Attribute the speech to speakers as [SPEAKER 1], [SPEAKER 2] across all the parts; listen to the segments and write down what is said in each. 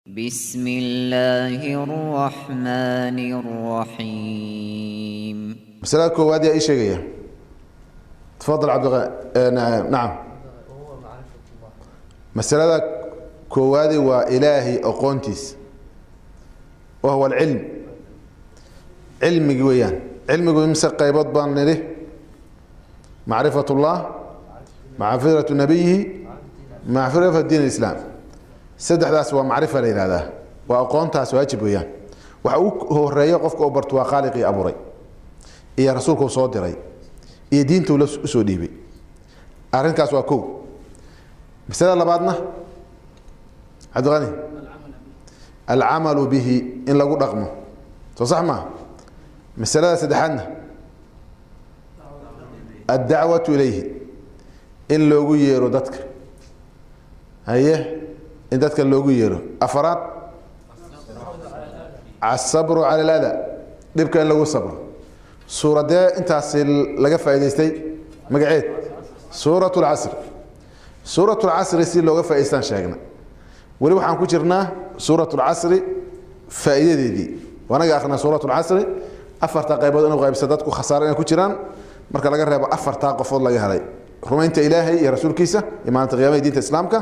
[SPEAKER 1] بسم الله الرحمن الرحيم.
[SPEAKER 2] Masalada koowaad yaa ii sheegaya? Tafadal, Cabdiqani. Nacam, masalada koowaadi waa Ilaahay aqoontiisa, wa huwa alcilm, cilmigi weeyaan. Cilmigu imse qaybood baan nidhi? Macrifat ullah, macrifatu nabiyihi, macrifat diin alislaam. Saddexdaas waa macrifa la yihahdaa, waa aqoontaas waajib weeyaan. Waxa ugu horeeya qofka oo barto waa khaaliqii abuuray iyo rasuulka uu soo diray iyo diinta uu la usoo dhiibay. Arrinkaas waa kow. Masalada labaadna, Cabdiqani? Alcamalu bihi, in lagu dhaqmo, soo sax maa? Masalada saddexaadna, addacwatu ilayhi, in loogu yeero dadka. Haye, in dadka loogu yeero. Afaraad, asabru cala alada, dhibka in lagu sabro. Suuradee intaasi laga faa'idaystay magaceed? Suurat lcasr. Suurat lcasri si looga faa'idaystaan sheegna. Weli waxaan ku jirnaa suurat lcasri faa'iidadeedii. Waanaga akrinaa suurat lcasri afarta qaybood inuu qaybsa dadku khasaaro inay ku jiraan, marka laga reebo afartaa qofood laga helay: rumaynta Ilaahay iyo rasuulkiisa iyo maalinta qiyamada, diinta Islaamka,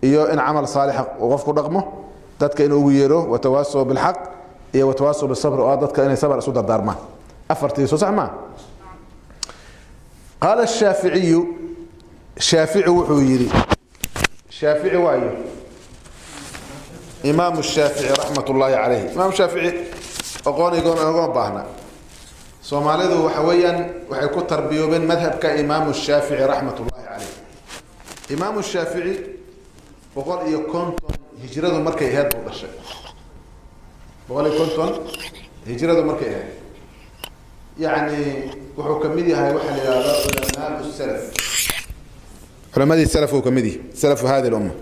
[SPEAKER 2] iyo in camal saalixa uu qofku dhaqmo, dadka inuu ugu yeero, watawaasow bilxaq iyo watawaasow bisabr, oo ah dadka inay sabr isu dardaarmaan. Afartii, soo sax maa? Qaala shaaficiyu, Shaafici wuxuu yidhi. Shaafici waayo? Imaamu Shaafici raxmat ullaahi calayh. Imaam Shaafici aqoonigoon ogama baahna. Soomaalidu waxa weeyaan waxay ku tarbiyoobeen madhabka Imaamu Shaafici raxmat ullaahi calayh. Imaamu Shaafici 150 hijradu markay ahayd buu dhashay. 150 hijradu markay ahayd, yacni wuxuu kamid yahay waxaa la yihahda culamaa salaf, culamadii salaf uu kamid yahay, salafu hadi lumma,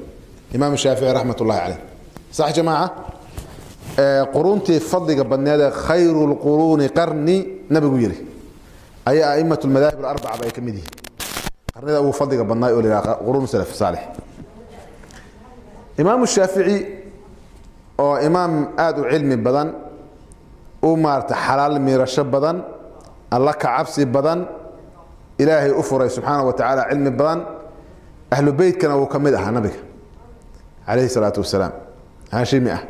[SPEAKER 2] Imaam Shaafici raxmat ullahi caleyh. Sax jamaaca, quruuntii fadliga badneed ee khayru lquruuni qarni nabigu yiri ayaa a'imat lmadaahib alarbaca ba ay kamid yihiin, qarnida ugu fadliga badnaay oo la yidhaha quruun salaf saalix. Imaamu Shaafici oo imaam aada u cilmi badan, u maarata xalaal miirasho badan, Alla ka cabsi badan, Ilaahay u furay subxaana wa tacaala cilmi badan, ahlu beytkana wuu ka mid ahaa nabiga calayhi salaatu wasalaam, haashimi ah.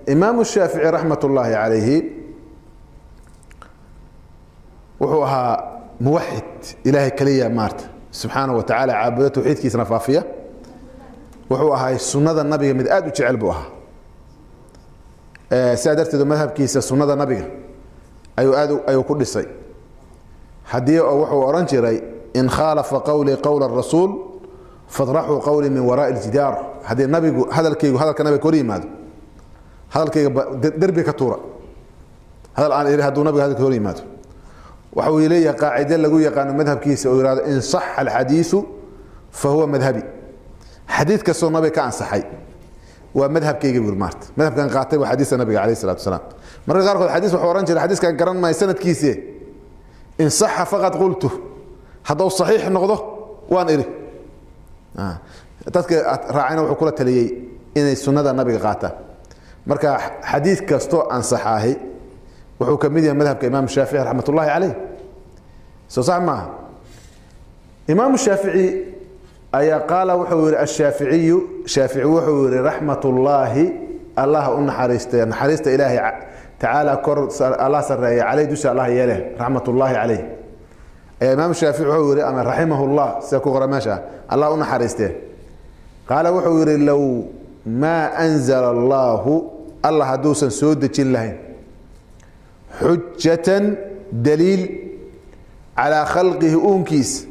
[SPEAKER 2] Imaamu Shaafici raxmat ullaahi calayhi wuxuu ahaa muwaxid, Ilaahay keliya maarta subxaana wa tacaala caabudo, tawxiidkiisana faafiya. Wuxuu ahay sunnada nabiga mid aada u jecel buu ahaa. Sidaa darteed madhabkiisa sunnada nabiga ayuu aad ayuu ku dhisay. Haddii oo wuxuu odhan jiray: "In khaalafa qowlii qowla rasuul fadraxuu qowlii min waraa'i aljidaar." Haddii nabigu hadalkaygu hadalka nabiga ka hor yimaado, hadalkayga derbi ka tuura. Hadal aan iri hadduu nabiga hadalka hor yimaado. Waxa uu leeyahay qaacide lagu yaqaano madhabkiisa oo yihahdo: "In saxa alxadiisu fa huwa madhabi." Xadiid kastoo nabiga ka ansaxay waa madhabkayga buri. Maarta madhabkan qaatay waa xadiiska nabiga calayhi salatu wasalaam. Marka qaarkood xadiis wuxuu ohan jiray: "Xadiiskan garan maayo sanadkiise, in saxa faqad qultu." Hadduu saxiix noqdo waan iri. Dadka raacayna wuxuu kula taliyey inay sunnada nabiga qaataan. Marka xadiid kastoo ansaxaahi wuxuu ka mid yahay madhabka Imaam Shaafici raxmat ullahi caleyh. Soo sax maaha? Imaamu Shaafici ayaa qaala, wuxuu yihi ashaaficiyu, Shaafici wuxuu yihi raxmat ullaahi, Allah u naxariistay, naxariista Ilaahay tacaala kor Allah sareeya, caleyh dusha Allah yeele, raxmat ullaahi caleyh. Ayaa Imaam Shaafici wuxuu yihi, ama raximah llah sida ku qora meesha, Allah u naxariistee, qaala wuxuu yihi: "Low maa anzala allahu, Allah hadduusan soo dejin lahayn, xujatan, daliil, calaa khalqihi, uunkiisa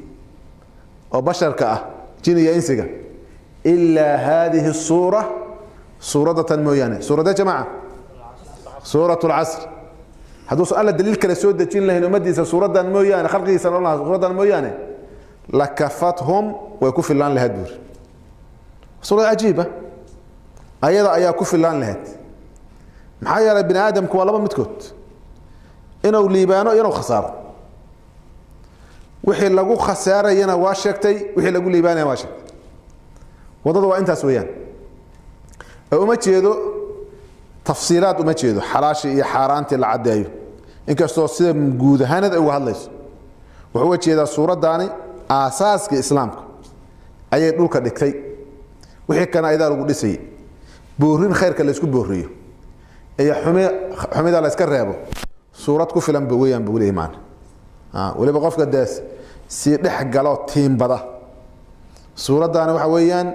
[SPEAKER 2] oo basharka ah, jin iyo insiga, ilaa haadihi suura, suuradda tan mooyaane." Suuradda jamaca? Suurat lcasr. Hadduusan Alla daliil kale soo dejin lahayn ummaddiisa suuraddan mooyaane, khalqigiisa nool lahaa suuraddan mooyaane, lakafathum, way ku fillaan lahayd buuri. Suurad cajiiba, ayada ayaa ku fillaan lahayd. Maxaa yeelay bini aadamku waa laba midkood: inuu liibaano iyo inuu khasaaro. Wixii lagu khasaarayana waa sheegtay, wixii lagu liibaanayana waa sheegtay. Waddada waa intaas weeyaan. Uma jeedo tafsiilaad, uma jeedo xalaashii iyo xaaraantii la caddeeyo, inkastoo sida guud ahaanad ay uga hadlayso. Wuxuu uga jeedaa suuraddaani aasaaska islaamka ayay dhulka dhigtay, wixii kana ayadaa lagu dhisayay. Boorin khayrka la isku booriyo iyo xumida la iska reebo suurad ku filan ba weeyaan buu leeyahay macna. Weliba qofka dee sii dhex galo tiimbada suuraddaani waxa weeyaan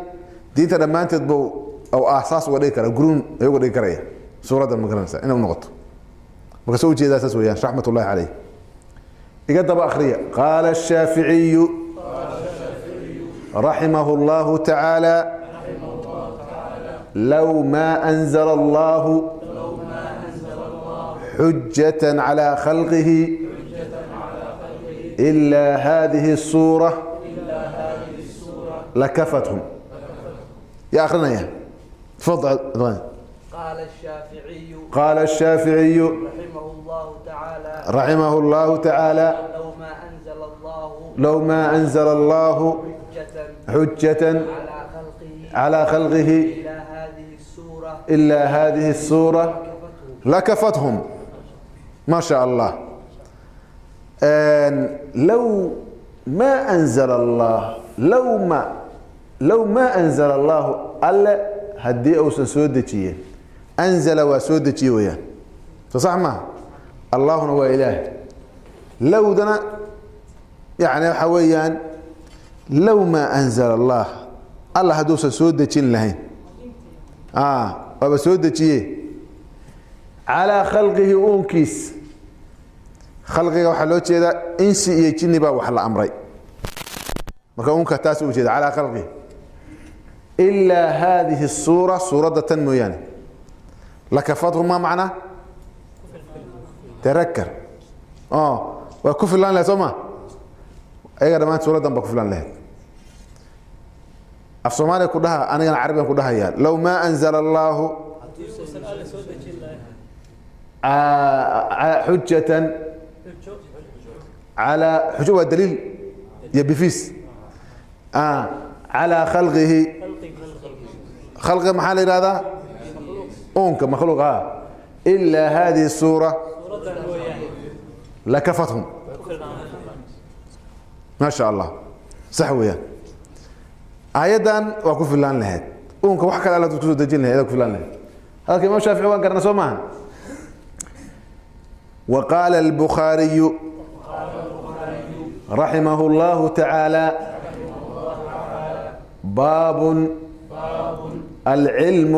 [SPEAKER 2] diinta dhammaanteed buu oo aasaas uga dhigi kara, guruun ay uga dhigi karaya suuradda, ma garanaysaa inay u noqoto. Marka soo ujeedaa saas weeyaan, raxmatullahi caleyh. Iga daba akhriya: qaala ashaaficiyu raximahu allahu tacaala, low maa anzala allahu xujة على خلقه إلا هذه السورة لكفتهم. يا أخرنا يا تفضل.
[SPEAKER 3] قال الشافعي،
[SPEAKER 2] قال الشافعي
[SPEAKER 3] رحمه الله تعالى،
[SPEAKER 2] رحمه الله تعالى،
[SPEAKER 3] لو ما أنزل الله،
[SPEAKER 2] لو ما أنزل الله
[SPEAKER 3] حجة،
[SPEAKER 2] حجة
[SPEAKER 3] على خلقه،
[SPEAKER 2] على خلقه
[SPEAKER 3] إلا هذه السورة،
[SPEAKER 2] إلا هذه السورة
[SPEAKER 3] كفتهم.
[SPEAKER 2] لكفتهم. ما شاء الله. لو ما أنزل الله، لو ما أنزل الله ألا هدي أوسن سودتي. أنزل وسودتي وياه فصح، ما الله هو إله. لو دنا يعني حويا لو ما أنزل الله الله هدوس سودتي لهين وبسودتي على خلقه uunkiis. Khalqiga waxaa loo jeedaa insi iyo jinni baa wax la amray, marka uunka taas u jeeda calaa khalqihi ilaa hadihi suura, suuradda tan mooyaane, lakafathu. Ma macnaa tarakar oo waa ku filaan lahayd, soo ma? Ayaga dhammaan suuraddan baa ku filaan lahayd. Af Soomaaliya ku dhaha, anigana carabigan ku dhahayaa: low maa anzala allahu xujatan على xujo waa daliil iyo bifiis calaa khalqihi. Khalqiga maxaa la yihahdaa? Uunka, makhluuq. Ilaa hadihi suura lakafathum. Ma sha Allah, sax weeyaan. Aayaddan waa ku filaan lahayd uunka, wax kale alla kusoo dejin lahayd ku filaan lahayd. Hadalka Imaam Shaafici waan garana, soo maaha? وقال البخاري رحمه الله تعالى: باب العلم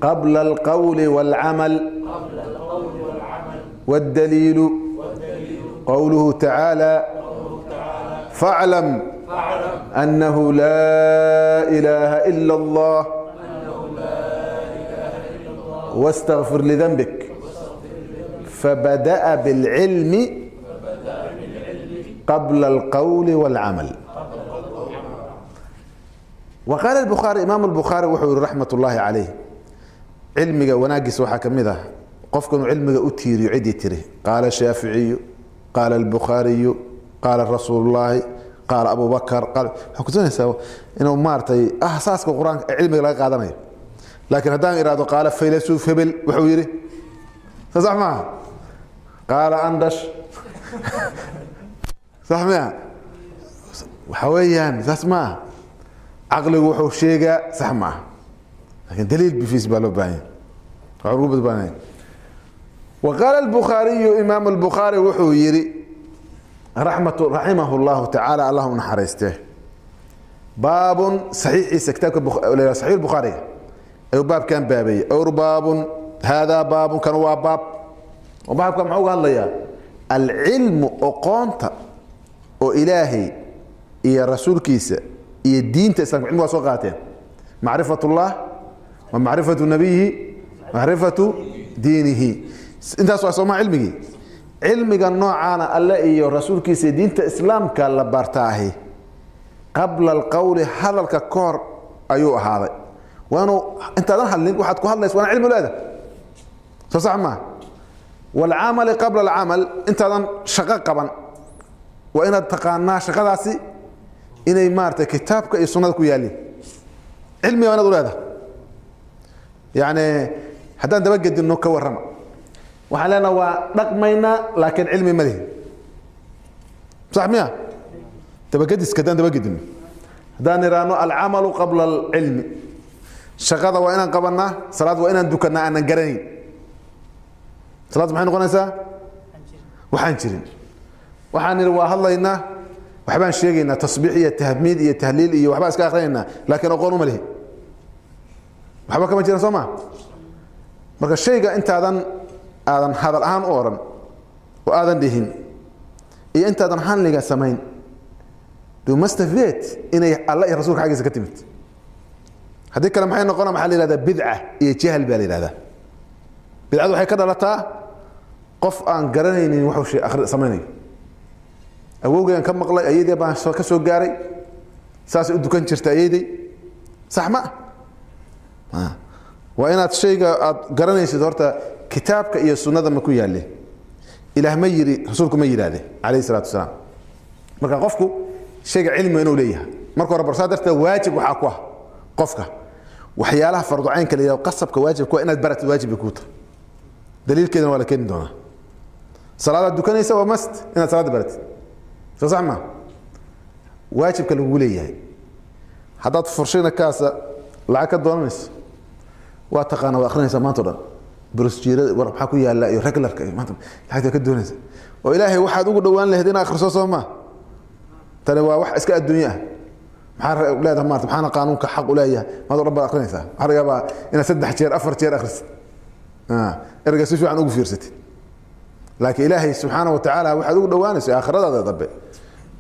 [SPEAKER 2] قبل القول والعمل، والدليل قوله تعالى: فاعلم أنه لا إله إلا الله واستغفر لذنبك. فبدأ بالعلم قبل القول والعمل. وقال البخاري، إمام البخاري wuxuu yihi رحمة الله عليه, cilmiga wanaagiisa waxaa ka mid ah qofku inuu cilmiga u tiiriyo cidii tiri: qaala shaaficiyu, qaala albukhaariyu, qaala rasuulullaahi, qaala Abu Bakar. Qaal waxaa kutusinaysaa inuu maaragtay asaaska Qur-aanka cilmiga laga qaadanayo. Laakiin haddaan ihahdo qaala faylasuuf hebel wuxuu yidhi, sa sax maaha. Qaala andash, sax miya? Waxa weeyaan saas maaha. Caqligu wuxuu sheegaa sax maaha, lakin daliil bifiis baa loo baahan yahay, waxaa lagu badbaanaya. وقال البخاري، إمام البخاري wuxuu yidhi رحمه الله تعالى, allah u naxariiste, baabun saxiixiisa kitaabka Saxiix Bukhaariga ayuu baabkan baabeeyey or baabun haadaa baabun, kan waa baab. Oo baabka muxuu uga hadlayaa? Alcilmu, oqoonta oo Ilaahay iyo rasuulkiisa iyo diinta Islamka. Cilmiga waa soo qaateen: macrifat ullah wa macrifatu nabiyihi, macrifatu diinihi. Intaas waa sooma cilmigii? Cilmiga noocaana alle iyo rasuulkiisa iyo diinta Islaamka la bartaahi qabla alqowli, hadalka ka hor ayuu ahaaday. Waa inuu intaadan hadlin waxaad ku hadlaysa waana cilmi leeda, soo sax maa? Waalcamali, qabla alcamal, intaadan shaqo qaban waa inaad taqaanaa shaqadaasi inay maaragtay kitaabka iyo sunnada ku yaalliin. Cilmi waa inaad u leedahay. Yacni haddaan dabagedinno ka warrama, waxaan leenaha waa dhaqmaynaa laakiin cilmi ma lihin. Sax miya? Dabagediska haddaan dabagedinno, haddaan idhaahno alcamalu qabla alcilmi, shaqada waa inaan qabanaa, salaad waa inaan dukanaa, aanan garanayn salaad maxay noqonaysaa? Waxaan jirin. Waxaan nidhi waa hadlaynaa, waxbaan sheegaynaa, tasbiix iyo tahmiid iyo tahliil iyo waxbaan iska akrinaynaa, laakiin aqoon uma lihi, waxba kama jiran. Soo ma? Marka shayga intaadan aadan hadal ahaan u oran oo aadan dhihin iyo intaadan hanliga samayn, you must have vet inay Alla iyo rasuulka xaggiisa ka timid. Haddii kale maxay noqona? Maxaa la yihahdaa? Bidca iyo jahl baa la yihahdaa. Bidcadu waxay ka dhalataa qof aan garanaynin wuxuu shay akhri samaynayo. Awowgayaan ka maqlay, ayadii baan soo ka soo gaaray, saasay u dukan jirta ayayday. Sax ma ah? Waa inaad shayga aad garanaysid horta kitaabka iyo sunnada ma ku yaalle, Ilaah ma yiri, rasuulku ma yidhaahde calayhi salaatu wasalaam. Marka qofku shayga cilmiga inuu leeyahay marka hore barsaa darteed waajib waxaa ku ah qofka waxyaalaha farducaynka la yidhahdo, qasabka waajib ku ah inaad baratid, waajib bay kuu tahay. Daliilkeedana waa la keeni doonaa. Salaadaad dukanaysa waa must inaad salaada baratid. Soo sax ma? Waajibka lagugu leeyahay haddaad furshayna kaasa lacag ka doonanayso, waa taqaana, waa akrinaysaa maanta o dhan brosjiirada war maxaa ku yaalla iyo regularka iyo maanta lacagta ka doonaysa oo Ilaahay waxaad ugu dhowaan lahayd inaad akhriso. Soo ma? Tani waa wax iska adduunye ah. Maxaa leedahay maarta? Maxaana qaanuunka xaq u leeyahay? Maanta o dhan baad akrinaysaa. Waxaa laga yaabaa inaad 3 jeer 4 jeer akhrisid, ereyga si fiican ugu fiirsatid. Laakiin Ilaahay subxaana wa tacaala waxaad ugu dhowaanayso aakhiradaada dambe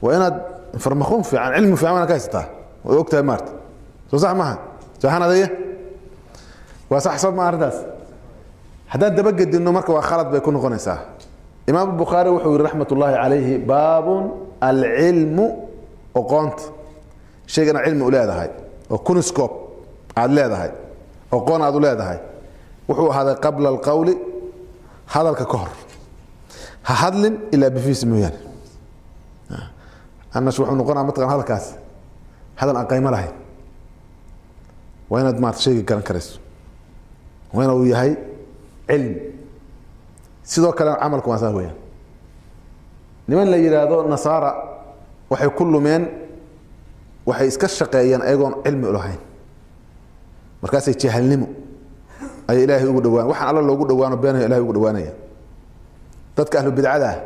[SPEAKER 2] waa inaad farmaquun fiican, cilmi fiican waana ka haysataa, waad ogtahay maarta. Soo sax maaha? Saxan adaya waa sax. Soo ma arrintaas haddaan dabagedinno marka waa khalad bay ku noqonaysaa. Imaam Bukhaari wuxuu yihi raxmat ullaahi calayhi: baabun alcilmu, oqoonta shaygana cilmi u leedahay oo kuniscope aad leedahay, oqoon aad u leedahay, wuxuu ahaaday qabla alqawli, hadalka ka hor. Ha hadlin ilaa bifiis mooyaane. Annash wuxuu noqonaa mataqan hadalkaas hadal aan qaymo lahayn. Waa inaad maarata shayga garan karayso, waa inuu yahay cilmi. Sidoo kale camalku waa saa weeyaan. Niman la yidhaahdo nasaara waxay ku lumeen, waxay iska shaqeeyeen ayagoon cilmi u lahayn. Markaasay jahalnimo ayay Ilaahay ugu dhawaan, waxaan Alla loogu dhawaano beenayo Ilahay ugu dhawaanaya. Dadka ahlu bidcada ah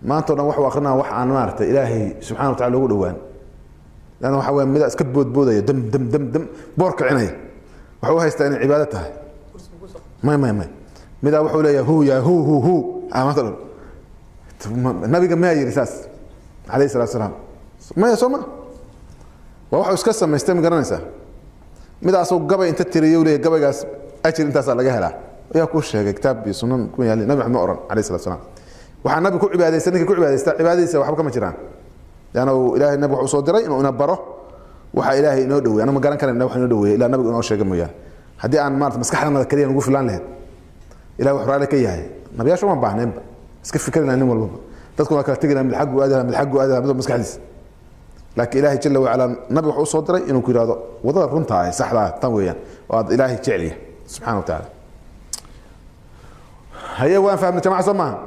[SPEAKER 2] maanta o dhan waxu akrinaa wax aan maaragtay Ilaahay subxana wa tacala loogu dhawaan, leanna waxa weya mida iska boodboodaya, dam dam dam dam boor kicinaya, wuxuu u haystaa inay cibaado tahay. May may may, midaa wuxuu leeyahay hu ya hu hu hu maanta dhan. Nabiga mayaa yidhi saas calayhi salatu salaam? Maya. Soo ma? Waa waxuu iska samaystay, ma garanaysaa? Midaasuu gabay inta tiriyo leeyahay gabaygaas ajir intaasaa laga helaa. Ayaa kuu sheegay? Kitaab iyo sunna ku yaali Nabi Maxamed ma oran calayhi salatu salaam. Waxaa nabi ku cibaadaysta, ninka ku cibaadaysta cibaadadiisa waxba kama jiraan, leanna Ilaahay nabi wuxuu soo diray inuu ina baro waxa Ilaahay inoo dhaweey. Ana ma garan karayna wax inoo dhaweeyay ilaa nabigu inoo sheegay mooyaane. Haddii aan maarata maskaxdanada kaliya nugu filaan lahayd Ilahay wax raalli ka yahay, nabiyaasha uma baahneenba. Iska fikirina nin walbaba, dadku waa kala tegina, mid xaggu aadi lahaa, mid xaggu aadi lahaa, mid maskaxdiisa. Laakiin Ilaahay jalla wacala nabi wuxuu usoo diray inuu ku yidhahdo wadada runta ah, saxda ah tan weeyaan oo aad Ilaahay jecel yahay subxana wa tacaala. Haye, waan fahmnay jamaca, soo maaha?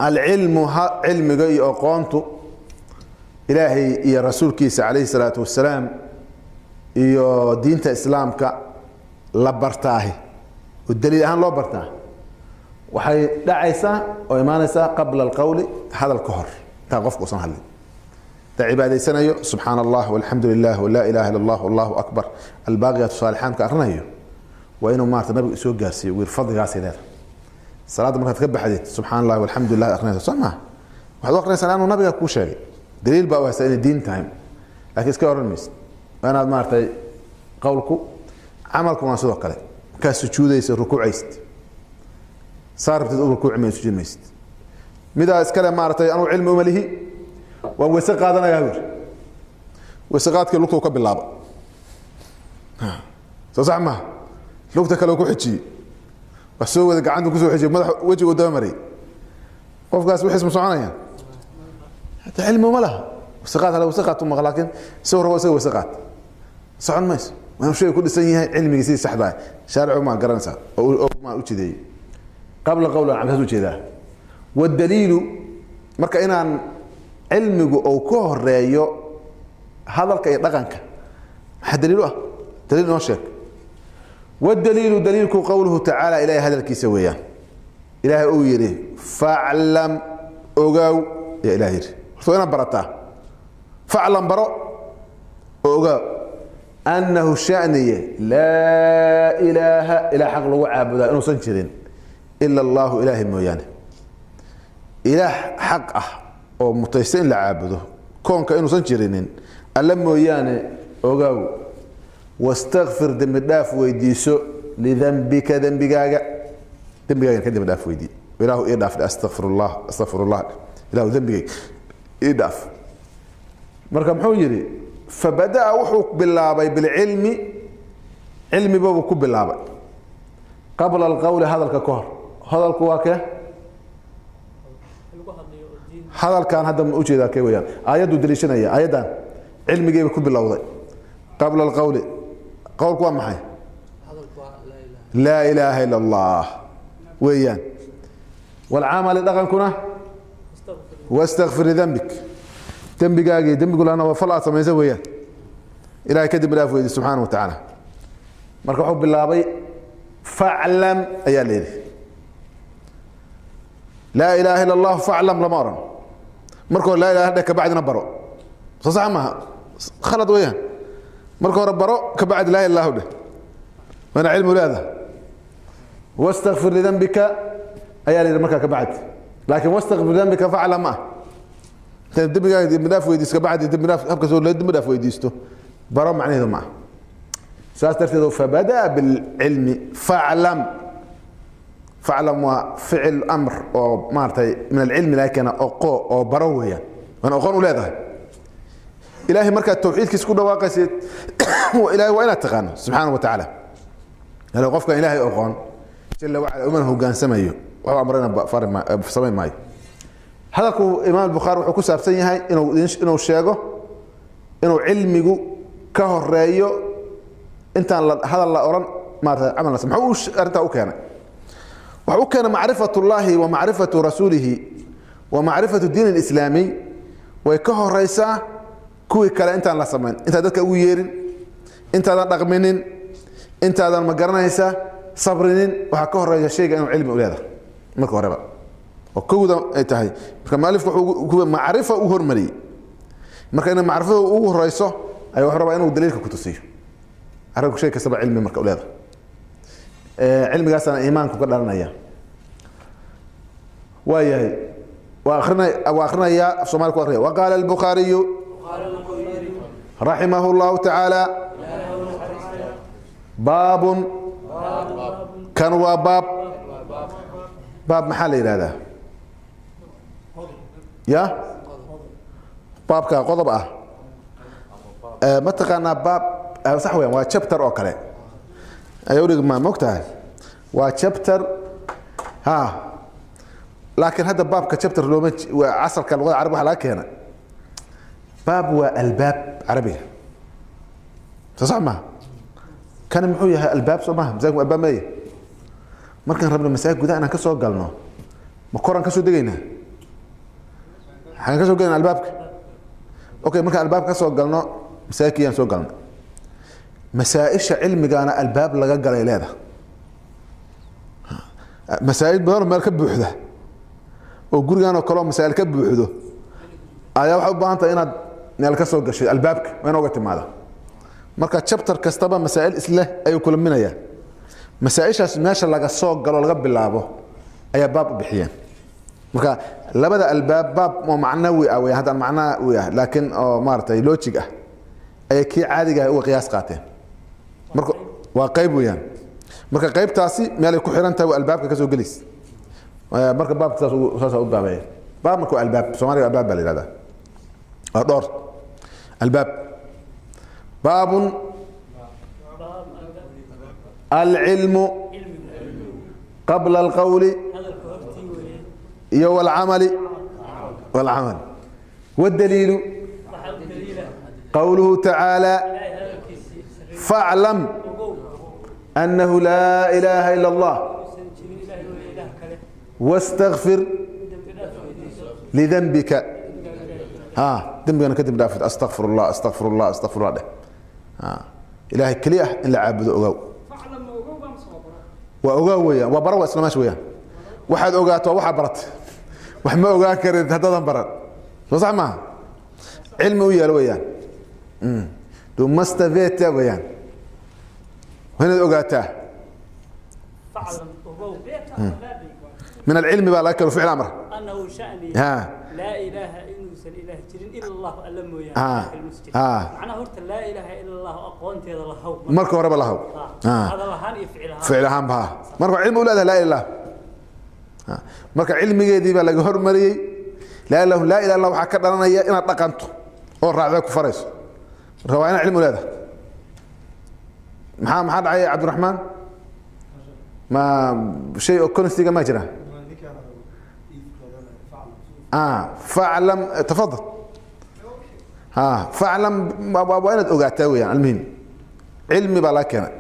[SPEAKER 2] Alcilmu ha cilmiga iyo aqoontu Ilaahay iyo rasuulkiisa calayhi salaatu wasalaam iyo diinta islaamka la bartaahi oo daliil ahaan loo bartaa waxay dhacaysaa oo imaanaysaa qabla alqawli, hadal ka hor, intaan qofku usan hadlin. Da cibaadaysanayo, subxaana Allah walxamdu lilah walaa ilaha illa Allah allahu akbar, albaaqiyaatu saalixaanka akrinayo, waa inuu maarata nabigu isoo gaarsiiyo wiir fadligaasay leedahay. Salaadda markaad ka baxdid, subxana allahi walxamdu lilah akrinaysa, soo maa? Waxaad u akrinaysaa laannu nabiga kuu sheegay, daliil baa u haysta inay diin tahay, laakiin iska oran maysid. Waa inaad maaragtay qowlku camalku waa sidoo kale. Markaad sujuudaysa, rukuucaysid, saa rabtid u rukuuci maysid, sujuudi maysid. Midaa iskale maaragtay anuu cilmi uma lihi, waan weyse qaadanayaa buu yidhi, weyse qaadkii lugtuu ka bilaaba. Soo sax maha? Lugta kale ku xijiyey, wax soo wada gacantu kusoo xijiyey, madax wejigu daba mariyey. Qofkaas wixiis ma soconayaan? Hata cilmi uma laha. Weyse qaad hala weyse qaad tu maqa, laakiin isagoo rabo isaga weyse qaad. Socon mayso. Waa inuu shayga ku dhisan yahay cilmigii sidii saxda ah, shaaricu maa garanaysaa oo maa u jideeyey qabla qawli camal, saas u jeedaa. Wadaliilu marka inaan cilmigu uu ka horeeyo hadalka iyo dhaqanka, maxaa daliil u ah? Daliil inoo sheeg. Wadaliilu, daliilku, qowluhu tacaala, ilahay hadalkiisa weeyaan. Ilaahay uu yidhi faclam, ogow yaa ilaah yidhi. Horta waa inaad barataa. Faclam, baro oo ogow, annahu shaniye laa ilaaha, ilaa xaq lagu caabudaa inuusan jirin, ila allahu, ilaahay mooyaane. Ilaah xaq ah oo mutaysta in la caabudo koonka inuusan jirinin alle mooyaane ogow. Wastakfir, dembi dhaaf weydiiso, lidanbika, dembigaaga, dembigaaga ka dembi dhaaf weydii. Ilaahu ii dhaaf, astaqfir allah, astaqfir allah, ilaahu dembigayga ii dhaaf. Marka muxuu yidhi? Fabada'a, wuxuu bilaabay, bilcilmi, cilmibabuu ku bilaabay, qabla alqowli, hadalka ka hor. Hadalku waa kee? Hadalkan hadda ma ujeedaa kee weyaan? Aayadduu daliishanaya, aayaddan cilmigiiba ku bilowday qabla alqowli. Qowlku waa maxay? Laa ilaaha ila allah weeyaan. Walcamali, dhaqankuna, wastakfir lidambik, dembigaagii. Dembigu lana waa fal aad samaysa weeyaan. Ilahay ka dembi dhaaf weydi subxaana wa tacaala. Marka wuxuu bilaabay faclam ayaa la yidhi. Laa ilaaha ila allah faclam lama oran. Marka hore laa ilaha dheh, kabacdina baro. Soo sax maaha? Khalad weeyaan. Marka hore baro, kabacdi laa ilaha dheh. Waana cilmu leedahay. Wastakfir lidambika ayaa la yidhi markaa kabacdi, laakiin wastakfir lidambika faclam ma ah. Intaad dembigaaga dembi dhaaf weydiisto kabacdi dembi dhaaf, habka soo loo dembi dhaaf weydiisto baro macnaheedu ma ah. Saas darteed fabadaa bilcilmi. Faclam, faclam waa ficil amr oo maaragtay min alcilmi laga keena, oqo oo baro weeyaan. Waana oqoon u leedahay. Ilaahay markaad tawxiidkiisa ku dhawaaqaysid, ilahay waa inaad taqaano subxaana wa tacaala. Yani qofkan ilaahay oqoon jalla wacala umana hogaansamayo, waxba amrana fari samayn maayo. Hadalku imaam bukhaari wuxuu ku saabsan yahay inuu sheego inuu cilmigu ka horeeyo intaan la hadal la oran, maarata camal la. Muxuu arrintaa u keenay? Waxa u keenay macrifat llahi wa macrifatu rasuulihi wa macrifatu diin alislaamiy way ka horeysaa kuwii kale intaan la samayn, intaan dadka ugu yeerin, intaadan dhaqminin, intaadan ma garanaysa sabrinin. Waxaa ka horeeya shayga inuu cilmi u leedahay marka horeba oo kowda ay tahay. Marka mualifku wuxuu macrifa u hormariyey. Marka inay macrifadu ugu horeyso ayaa wuxuu rabaa inuu daliilka ku tusiyo. Arrinku shay kastaba cilmi marka u leedahay, cilmigaasana iimaanku ka dhalanaya. Waa yahay, waa akrinay, waa akrinayaa, af Soomaali ku akrinaya. Waqaala albukhaariyu raximah llahu tacaala: baabun, kan waa baab. Baab maxaa la yidhahdaa? Ya baabka qodob ah ma taqaanaa? Baab sax weyan, waa chapter oo kale ayaa udhig ma mogtahay, waa chapter ha. Laakiin hadda baabka chapter looma waa asalka luqada carabiga waxa laga keena. Baab waa albaab carabiga, soo sax maha? Kani muxuu yahay? Albaab soo maha? Masaajidku albaab maya. Markaan rabno masaajid gudaha inaan ka soo galno, ma koraan ka soo degaynaa? Xagaan ka soo gelayna? Albaabka. Okay, markaan albaabka ka soo galno masaajidkiyaan soo galna. Masaa-isha cilmigaana albaab laga galay leedahay. Masaa'il badanoo meel ka buuxda oo gurigan oo kaleo masaa'il ka buuxdo ayaa waxay u baahan tahay inaad meel ka soo gashay. Albaabka waa in oga timaada. Marka chapter kastaba masaa'il isleh ayuu kulaminayaa. Masaa-ishaas meesha laga soo galo laga bilaabo ayaa baab u bixiyeen. Marka labada albaab baab oo macnawi ah wey, haddaan macnawi ah laakiin oo maaragtay logic ah ayay kii caadiga ah uga qiyaas qaateen. Marka waa qayb weeyaan. Marka qaybtaasi meelay ku xiran tahay waa albaabka ka soo gelaysa. Marka baabka saas saasa u baabeeya. Baab marka waa albaab, Soomaaliga albaab baa la yihahdaa, waa dhowr albaab. Baabun alcilmu qabla alqawli iyo walcamali, walcamal. Wاdaliilu qawluhu tacaalى. Faclam annahu laa ilaaha ila Allah wastakfir lidambika. Ha, dembigana kadib dhaafid. Astaqfir allah, astaqfir allah, astaqfir allah dheh. Ha, ilaahay keliya ah in la caabudo ogow. Waa ogaa weeyaan, waa bara, waa isla meesha weeyaan. Waxaad ogaato waa waxaa baratay. Wax ma ogaan karin haddaadan baran, soo sax maaha? Cilmi u yeelo weeyaan. Du måste veta weeyaan, waa inaad ogaataa.
[SPEAKER 4] Faclam, ogow.
[SPEAKER 2] Min alcilmi baa laga kelo ficil amr.
[SPEAKER 4] Annahu sha'ni
[SPEAKER 2] ha
[SPEAKER 4] laa ilaaha, inuusan ilaah jirin ila Allah, alla mooyaane. Muslim. Macnaha horta laa ilaaha ila Allah aqoonteeda lahaw.
[SPEAKER 2] Marka horeba lahaw.
[SPEAKER 4] Hadal ahaan iyo ficil ahaan.
[SPEAKER 2] Ficil ahaan ba. Marka cilmi u leedahay laa ilaha. Marka cilmigeedii baa laga hormariyey. Laa ilaha, laa ilaha illa waxaa ka dhalanaya inaad dhaqanto oo raacda ku farayso. Marka waa inaad cilmi u leedahay. Maxaa dhacay, Cabdiraxmaan? Ma shay oo konstiga ma jira? Faclam, tafadal. Ha, faclam waa inaad ogaataa weeyaan. Almuhim cilmi baa laga keenay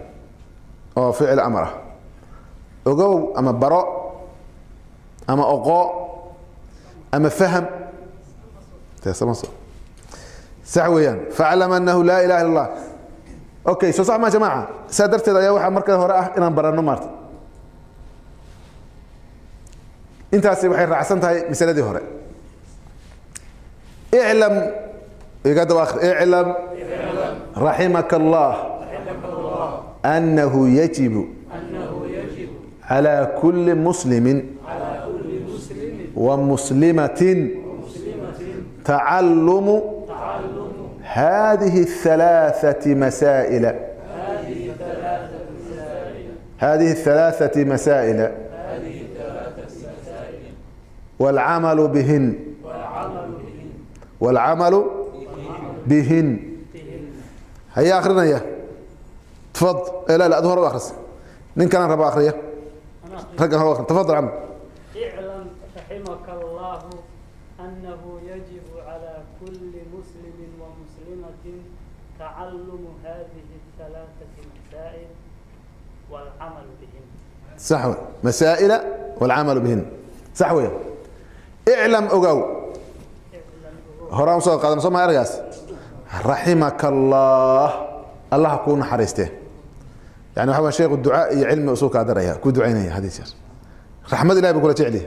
[SPEAKER 2] oo ficil amar ah. Ogow ama baro ama oqo ama faham. Sax weeyaan. Faclam annahu laa ilaha illa Allah. Okay, soo sax ma jamaaca? Saa darteed ayaa waxaa marka hore ah inaan baranno maarta. Intaasi waxay raacsan tahay masaladii hore. Iclam, iga daba akhri. Iclam raximaka Allah annahu yajibu على كل مسلم ومسلمة تعلم هذه الثلاثة مسائل، هذه الثلاثة مسائل، والعمل بهن، والعمل بهن. هيا آخرنا يا تفضل. إيه، لا لا، أظهر أخرس من كان ربا آخرية رقم هو آخر. تفضل عم.
[SPEAKER 4] اعلم رحمك الله أنه يجب على كل مسلم ومسلمة تعلم هذه الثلاثة مسائل والعمل بهن.
[SPEAKER 2] صح، مسائل والعمل بهن، صح ويا. اعلم ogow.
[SPEAKER 4] اعلم ogow.
[SPEAKER 2] Horaan usoo qaadan soo ma ergaas? Raximaka Allah, Allah kuu naxariiste. Yani waxa waa sheekhu ducaa iyo cilmi usuu kaa daraya, ku ducaynaya hadii jeer. Raxmad Ilahi buu kula jeceliya.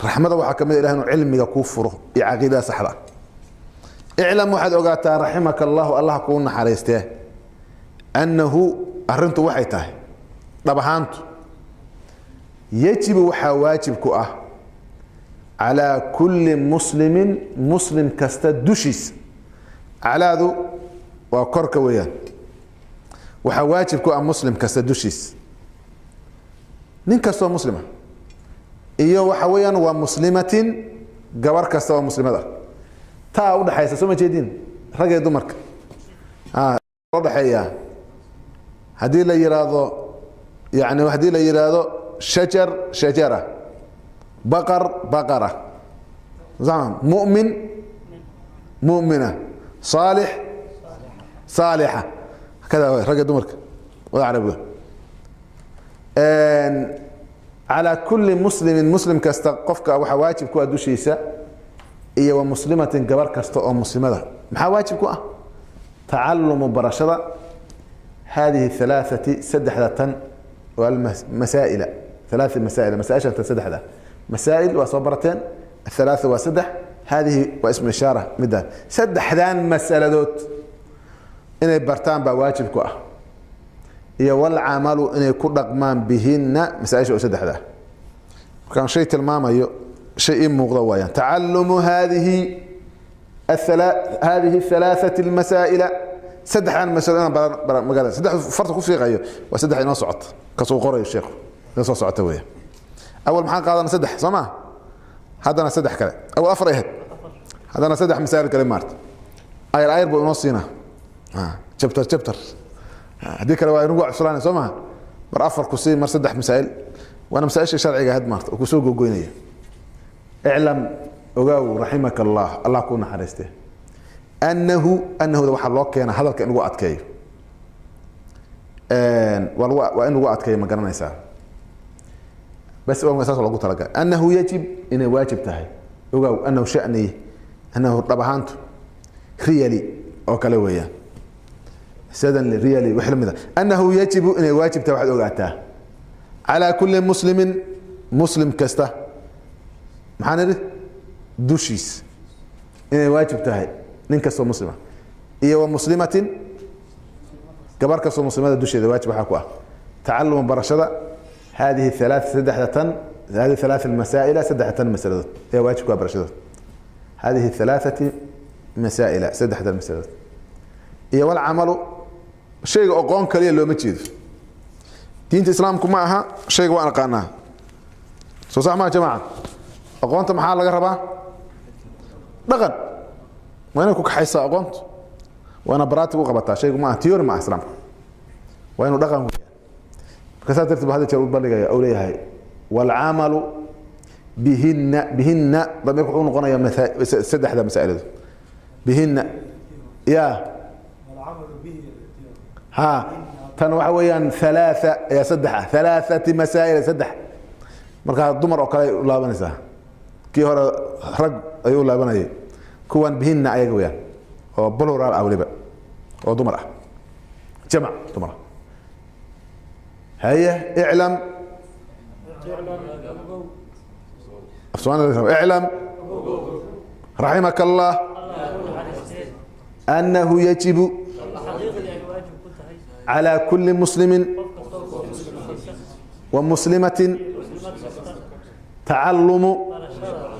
[SPEAKER 2] Raxmada waxaa kamid ah Ilahi inuu cilmiga kuu furo iyo caqiidada saxda ah. Iclam, waxaad ogaataa, raximaka Allahu, Allah kuu naxariiste, annahu arrintu waxay tahay dhab ahaantu yajibu, waxaa waajib ku ah, calaa kulli muslimin, muslim kasta dushiisa. Calaadu waa korka weeyaan. Waxaa waajib ku ah muslim kasta dushiisa, nin kastoo muslima iyo waxa weeyaan waa muslimatin, gabar kasta oo muslimad ah. Taa udhaxaysa soo ma jeedin rag iyo dumarka udhaxeeya. Haddii la yiraahdo, yani haddii la yiraahdo shajar, shajara, baqar, baqara, mu'min, mu'mina, saalix, saalixa, kada ragga dumarka wada carabiga. Calaa kulli muslimin, muslim kasta, qofka waxaa waajib ku ah dushiisa, iyo wa muslimatin, gabar kasta oo muslimada. Maxaa waajib ku ah? Tacalumu, barashada, hadihi halaaثati, saddexda tan waa masaa'ila, halaaa masaa'il, masaaisha tan saddexda masaa'il waa soo barateen. Athalaatha waa saddex, hadihi waa ismu ishaara. Midaan saddexdan masaladood inay bartaan baa waajib ku ah, iyo walcamalu, inay ku dhaqmaan, bihina, masaaisha oo saddexda. Markaan shay tilmaamayo, shay ii muuqda waayaan. Tacalumu hadihi halaaثati almasaa'ila, saddexdan masalo inaan baran magaalada. Saddex farta ku fiiqayo waa saddex inoo socota, kasuu qorayo sheekhu inoo soo socota weeye. Awal maxaan qaadana? Saddex soo ma? Haddana saddex kale. Awal afar ahayd, haddana saddex masaa'il kale maarta. Ayar ayar buu inoo siinaa, chapter chapter. Haddii kale waa inugu cuslaanay soo maha? Mar afar ku sii, mar saddex masaa'il. Waana masaa-isha sharciga ahayd maarta oo kusoo gogoynaya. Iclam, ogaaw, raximaka Allah, Allah kuu naxariiste, annahu, annahuda waxaa loo keena hadalka in lagu adkeeyo. Waa in lagu adkeeyo, ma garanaysaa? Bas waa saas loogu talagalay. Annahu yajib, inay waajib tahay, ogow. Annahu shani, annahu dhab ahaantu, really oo kale weeyaan, suddenly, really, wix lamid ah. Annahu yajibu, inay waajib tahay, waxaad ogaataa, calaa kulli muslimin, muslim kasta, maxaan idhi, dushiis inay waajib tahay, nin kastoo muslima iyo wa muslimatin, gabar kastoo muslimada dusheeda waajib waxaa ku ah tacaluma, barashada, hadihi halaa, saddexda tan, hadihi halaaa masaa'ila, saddexda tan masaladood ayaa waajib ku ah barashadood. Hadihi halaaثati masaa'ila, saddexdan masaladood iyo walcamalu. Shayga oqoon kaliya looma jeedo. Diinta islaamku ma aha shayga waan aqaanaa, soo sax maa jamaca? Aqoonta maxaa laga rabaa? Dhaqan waa inay ku kaxaysaa aqoontu, waa ina practice u qabataa. Shaygu ma aha theory, ma aha. Islaamku waa inuu dhaqan weeyaan. Marka saas darteed bu hadda jeer u bandhigaya uu leeyahay walcamalu bihina. Bihina damiirku wuxuu noqonayaa saddexda masaa'iladu bihina ya.
[SPEAKER 5] والعمل به.
[SPEAKER 2] Ha, tan waxa weeyaan halaaa ayaa saddex ah, halaaثati masaa'il, saddex. Markaa dumar oo kale ay u laabanaysaa. Kii hore rag ayuu u laabanayay, kuwan bihina ayaga weyaan oo plural ah, weliba oo dumar ah, jamac dumar ah. Haye, iclam, af Soomaali, iclam raximaka Allah annahu yajibu
[SPEAKER 4] xaqiiqdii ay waajib ku tahay
[SPEAKER 2] calى kuli muslimi
[SPEAKER 4] qof kastoo muslim
[SPEAKER 2] wa muslimatin
[SPEAKER 4] muslimad kasta
[SPEAKER 2] tacalumu
[SPEAKER 4] barashada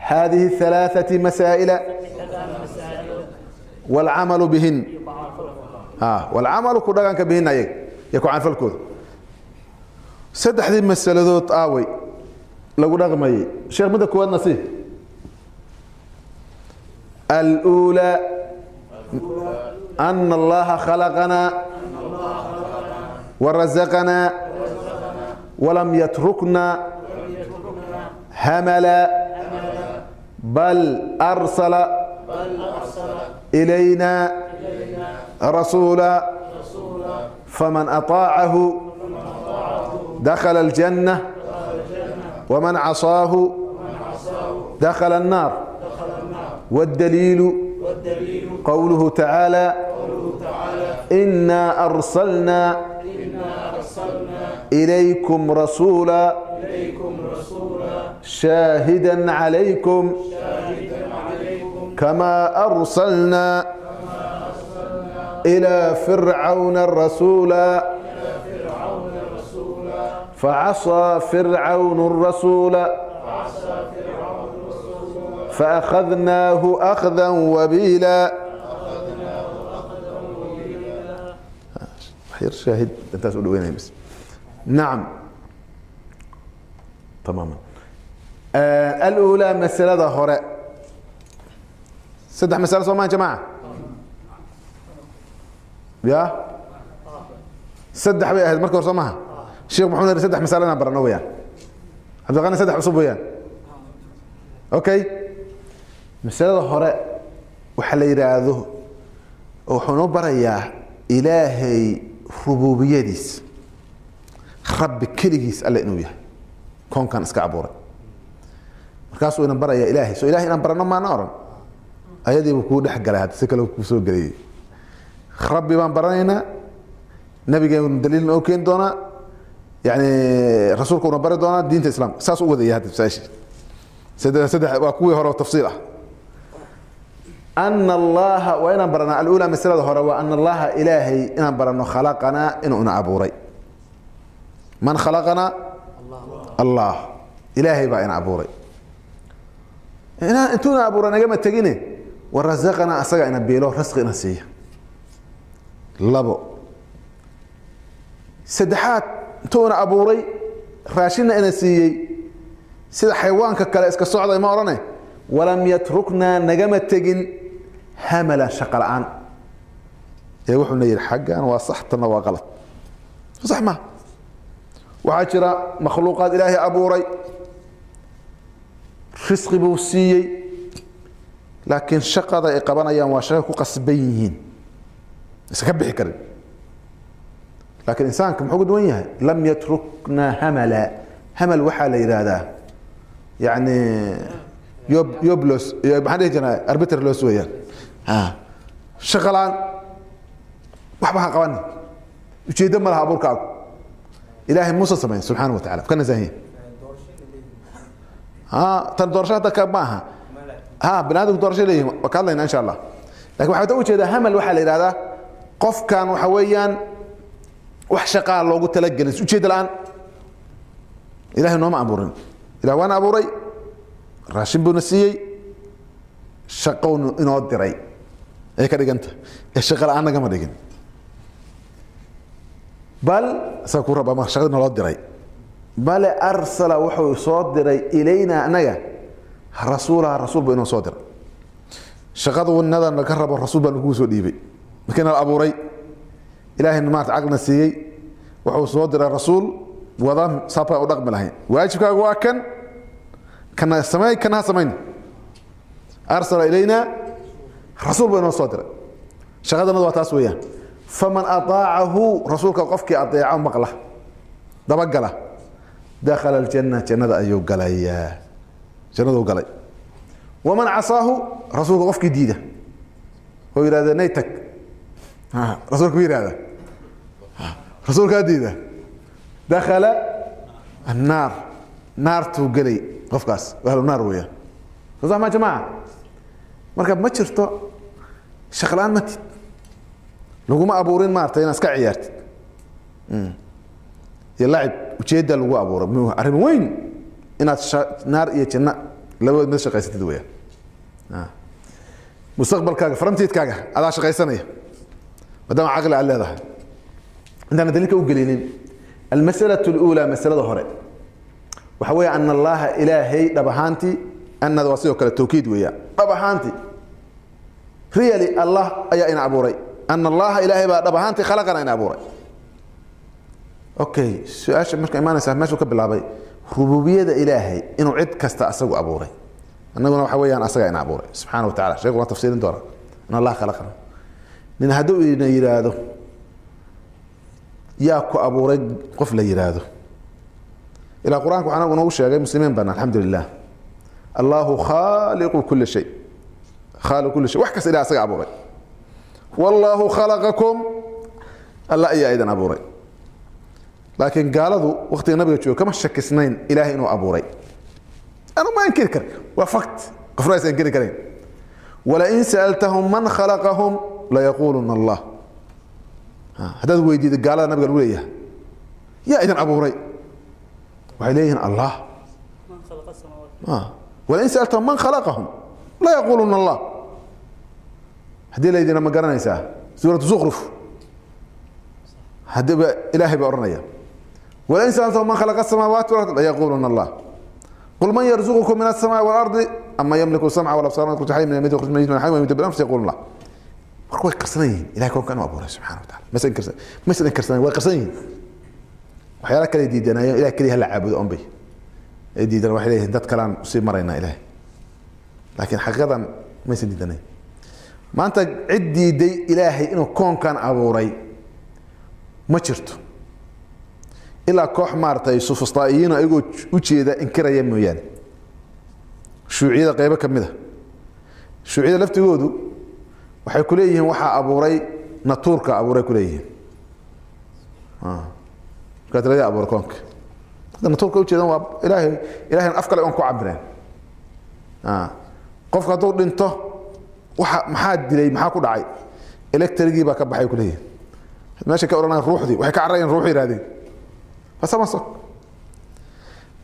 [SPEAKER 2] hadihi الثalaaثaةi masaa'ila
[SPEAKER 4] saddexdaan masaa'ilo
[SPEAKER 2] wاlcamalu bihin
[SPEAKER 4] iyo ku camalfalkooda.
[SPEAKER 2] Ha, walcamalu, ku dhaqanka, bihin ayaga iyo ku camalfalkooda. Saddexdii masaladood aaway lagu dhaqmayay? Sheekh, midda koowaadna si الأولى أن الله خلقنا ورزقنا ولم يتركنا هملا، بل أرسل إلينا رسولا، فمن أطاعه دخل الجنة ومن عصاه دخل النار. والدليل قوله تعالى: إنا أرسلنا إليكم رسولا شاهدا عليكم كما أرسلنا إلى فرعون الرسولا، فعصى فرعون الرسول فأخذناه أخذا وبيلا. خير شاهد انت تقول وين بس. نعم، تماما. الأولى، مسألة هراء، saddex masalo soo maa jamaca? Ya, saddex bay ahayd marka hore, soo maha? Sheekh muxuu yidhi saddex masalo inaan barano weyaan. Cabdiqani, saddex cusub weyaan. Okay, masalada hore waxaa la yidhaahdo wuxuu noo barayaa Ilaahay rububiyadiis, Rabbi keligiis alle inuu yahay, koonkan iska abuuray. Markaasuu ina barayaa Ilaahay. So Ilahay inaan barano maana oran, ayadiibuu kuu dhex galay. Hadda si kale kuu soo geliyey. Rabbi baan baranaynaa, nabigeenu daliil noo keeni doonaa, yani rasuulka una bari doonaa diinta Islaamka. Saas u wadaya hadda masaaishii saddex saddex waa kuwii hore oo tafsiil ah. Ana Allaha waa inaan baranaa. Alula, masalada hore waa ana Allaha, Ilaahay inaan barano, khalaqanaa, inuu ina abuuray. Man khalaqanaa? Allah. Ilaahay baa ina abuuray. Intuu ina abuuray nagama tegine, warazaqanaa, asaga ina biilo, rasqi ina siiya. Labo, saddexaad, intuu ina abuuray, raashinna ina siiyey, sida xayawaanka kale iska socday ma odhane, walam yatruknaa, nagama tegin, hamalan, shaqo la-aan. Ee wuxuuna yidhi xaggan waa sax, tanna waa qalad. Sax ma waxaa jira makhluuqaad Ilaahay abuuray, risqi buu siiyey, laakiin shaqada ay qabanayaan waa shaqo ku qasban yihiin, iska bixi karin. Laakiin insaanka muxuu ka duwan yahay? Lam yatrukna hamala. Hamal waxaa la yidhaahdaa yani yob yoblos, maxaan dhihi jirnaa, arbiter los weeyaan. Ha shaqo la-aan, waxba ha qabanin, ujeeddo ma laha abuurkaagu. Ilaahay muusa samayn subxaana wa tacala, ka nasahiya. Ha tan doorasho hadda ka ma aha. Ha bani aadamku doorasho leeyihin, waa ka hadlaynaa insha Allah. Lakin waxaa ujeedaa hamal waxaa la yidhahdaa qofkan waxa weeyaan wax shaqaa loogu talagelin, ujeedda la-aan. Ilahay nooma abuurin. Ilah waana abuuray, raashin buuna siiyey, shaqownu inoo diray ay ka dhiganta, ee shaqa la-aan nagama dhigin. Bal saa ku raba shaqada naloo diray, bale arsala wuxuu soo diray ilayna anaga rasuulaha, rasuul buu inoo soo diray. Shaqadu nadan laga rabo rasuul baa lagu soo dhiibay. Markii nala abuuray, ilaahayna maarata caqlina siiyey, wuxuu soo diray rasuul wada saabkaa u dhaqmi lahayn. Waajibkaagu waa kan, kana samey, kana ha samayn. Arsala ilayna rasuul buu inoo soo diray. Shaqadanadu waa taas weeyaan. Faman ataacahu, rasuulka qofkii adeeco, maqla, dabagala, dakhala aljanna, jannada ayuu galayaa, jannaduu galay. Waman casaahu, rasuulka qofkii diida oo yidhahda nay tag, rasuulka ku yidhahda, rasuulkaa diida, dakhala annaar, naartuu gelay qofkaas, ahlu naar weeyaan. Soo sax ma jamaaca? Marka ma jirto shaqo la-aan, ma tid laguma abuurin maarata inaad iska ciyaartid iyo lacib. Ujeedda lagu abuuray arrin weyn, inaad naar iyo janno labadood mid shaqaysatid weeyaan. Mustaqbalkaaga, faramtiidkaaga adaa shaqaysanaya maadaama caqli aad leedahay. Intaana daliilka u gelinin, almasalatu اluulaa, masalada hore waxa weeye ana allaha ilaahay dhab ahaantii, anada waa sidoo kale tawkiid weeyaan, dhab ahaantii really Allah ayaa ina abuuray. Ana allaha ilaahay baa dhab ahaantii khalaqana, ina abuuray. Okay, su-aasha marka imaanaysa meeshuu ka bilaabay rububiyada ilaahay, inuu cid kasta asagu abuuray, annaguna waxa weeyaan asagaa ina abuuray subxaana wa tacala. Sheekhu waa tafsiirin doona in Allah khalaqana. Nin hadduu ina yidhaahdo yaa ku abuuray, qof la yidhaahdo, ilaa qur-aanka waxaa anagu noogu sheegay, muslimiin bana alxamdu lilah, allahu khaaliqu kuli shay, khaaliqu kuli shay, wax kasta ilah asaga abuuray. Wallahu khalaqakum, alla ayaa idin abuuray. Laakiin gaaladu waktiga nabiga joogo kama shakisnayn ilaahay inuu abuuray. Anu ma inkiri kar, waa fact, qofna aysan inkiri karayn. Walain sa'altahum man khalaqahum layaquuluna Allah. Haddaad weydiido gaalada nabiga lagu leeyahay yaa idin abuuray, waxay leeyihiin Allah.
[SPEAKER 4] Man khalaqa samaawaat.
[SPEAKER 2] Walain sa'altahum man khalaqahum layaquuluna Allah. Haddii laydina ma garanaysaa suuratu Zukhruf, haddiiba ilaahay baa odhanaya walain sa'altahum man khalaqa asamaawaati walard layaquuluna Allah. Qul man yarzuqukum min aلsamaai walardi ama yamliku samca walabsaar man yukhruju xayyan min almayit yukhruju min alxayy wa yumiitu bil-anfus yaquluna Allah. Marka way qarsan yihiin ilahay koonka inuu abuuray subxana wa taala. Maysan inkarsan, maysan inkarsanayn, way qarsan yihiin. Waxyaala kale diidanayeen, ilahay keliya hala caabudo on bay ay diidan. Waxay leeyihiin dad kalaan usii maraynaa ilahay, laakiin xaqiiqadan maysan diidanayn. Maanta cid diiday ilaahay inuu koonkan abuuray ma jirto, ilaa koox maaragtay sufustaa'iyiin ayagoo ujeeda inkiraya mooyaane. Shuuciyada qaybo ka mid a, shuuciyada laftigoodu waxay ku leeyihiin waxaa abuuray natuurka abuuray ku leeyihiin. Markaa tirada abuuray koonka hadda natuurka ujeedan waa ilaahay, ilaahayna af kale on ku cabireen. Qofka hadduu dhinto waxa maxaa dilay, maxaa ku dhacay, electrigii baa ka baxay ku leeyihiin. Meesha ka odhanayaan ruuxdii, waxay ka cararayaan ruuxu yidhahdeen fasamaso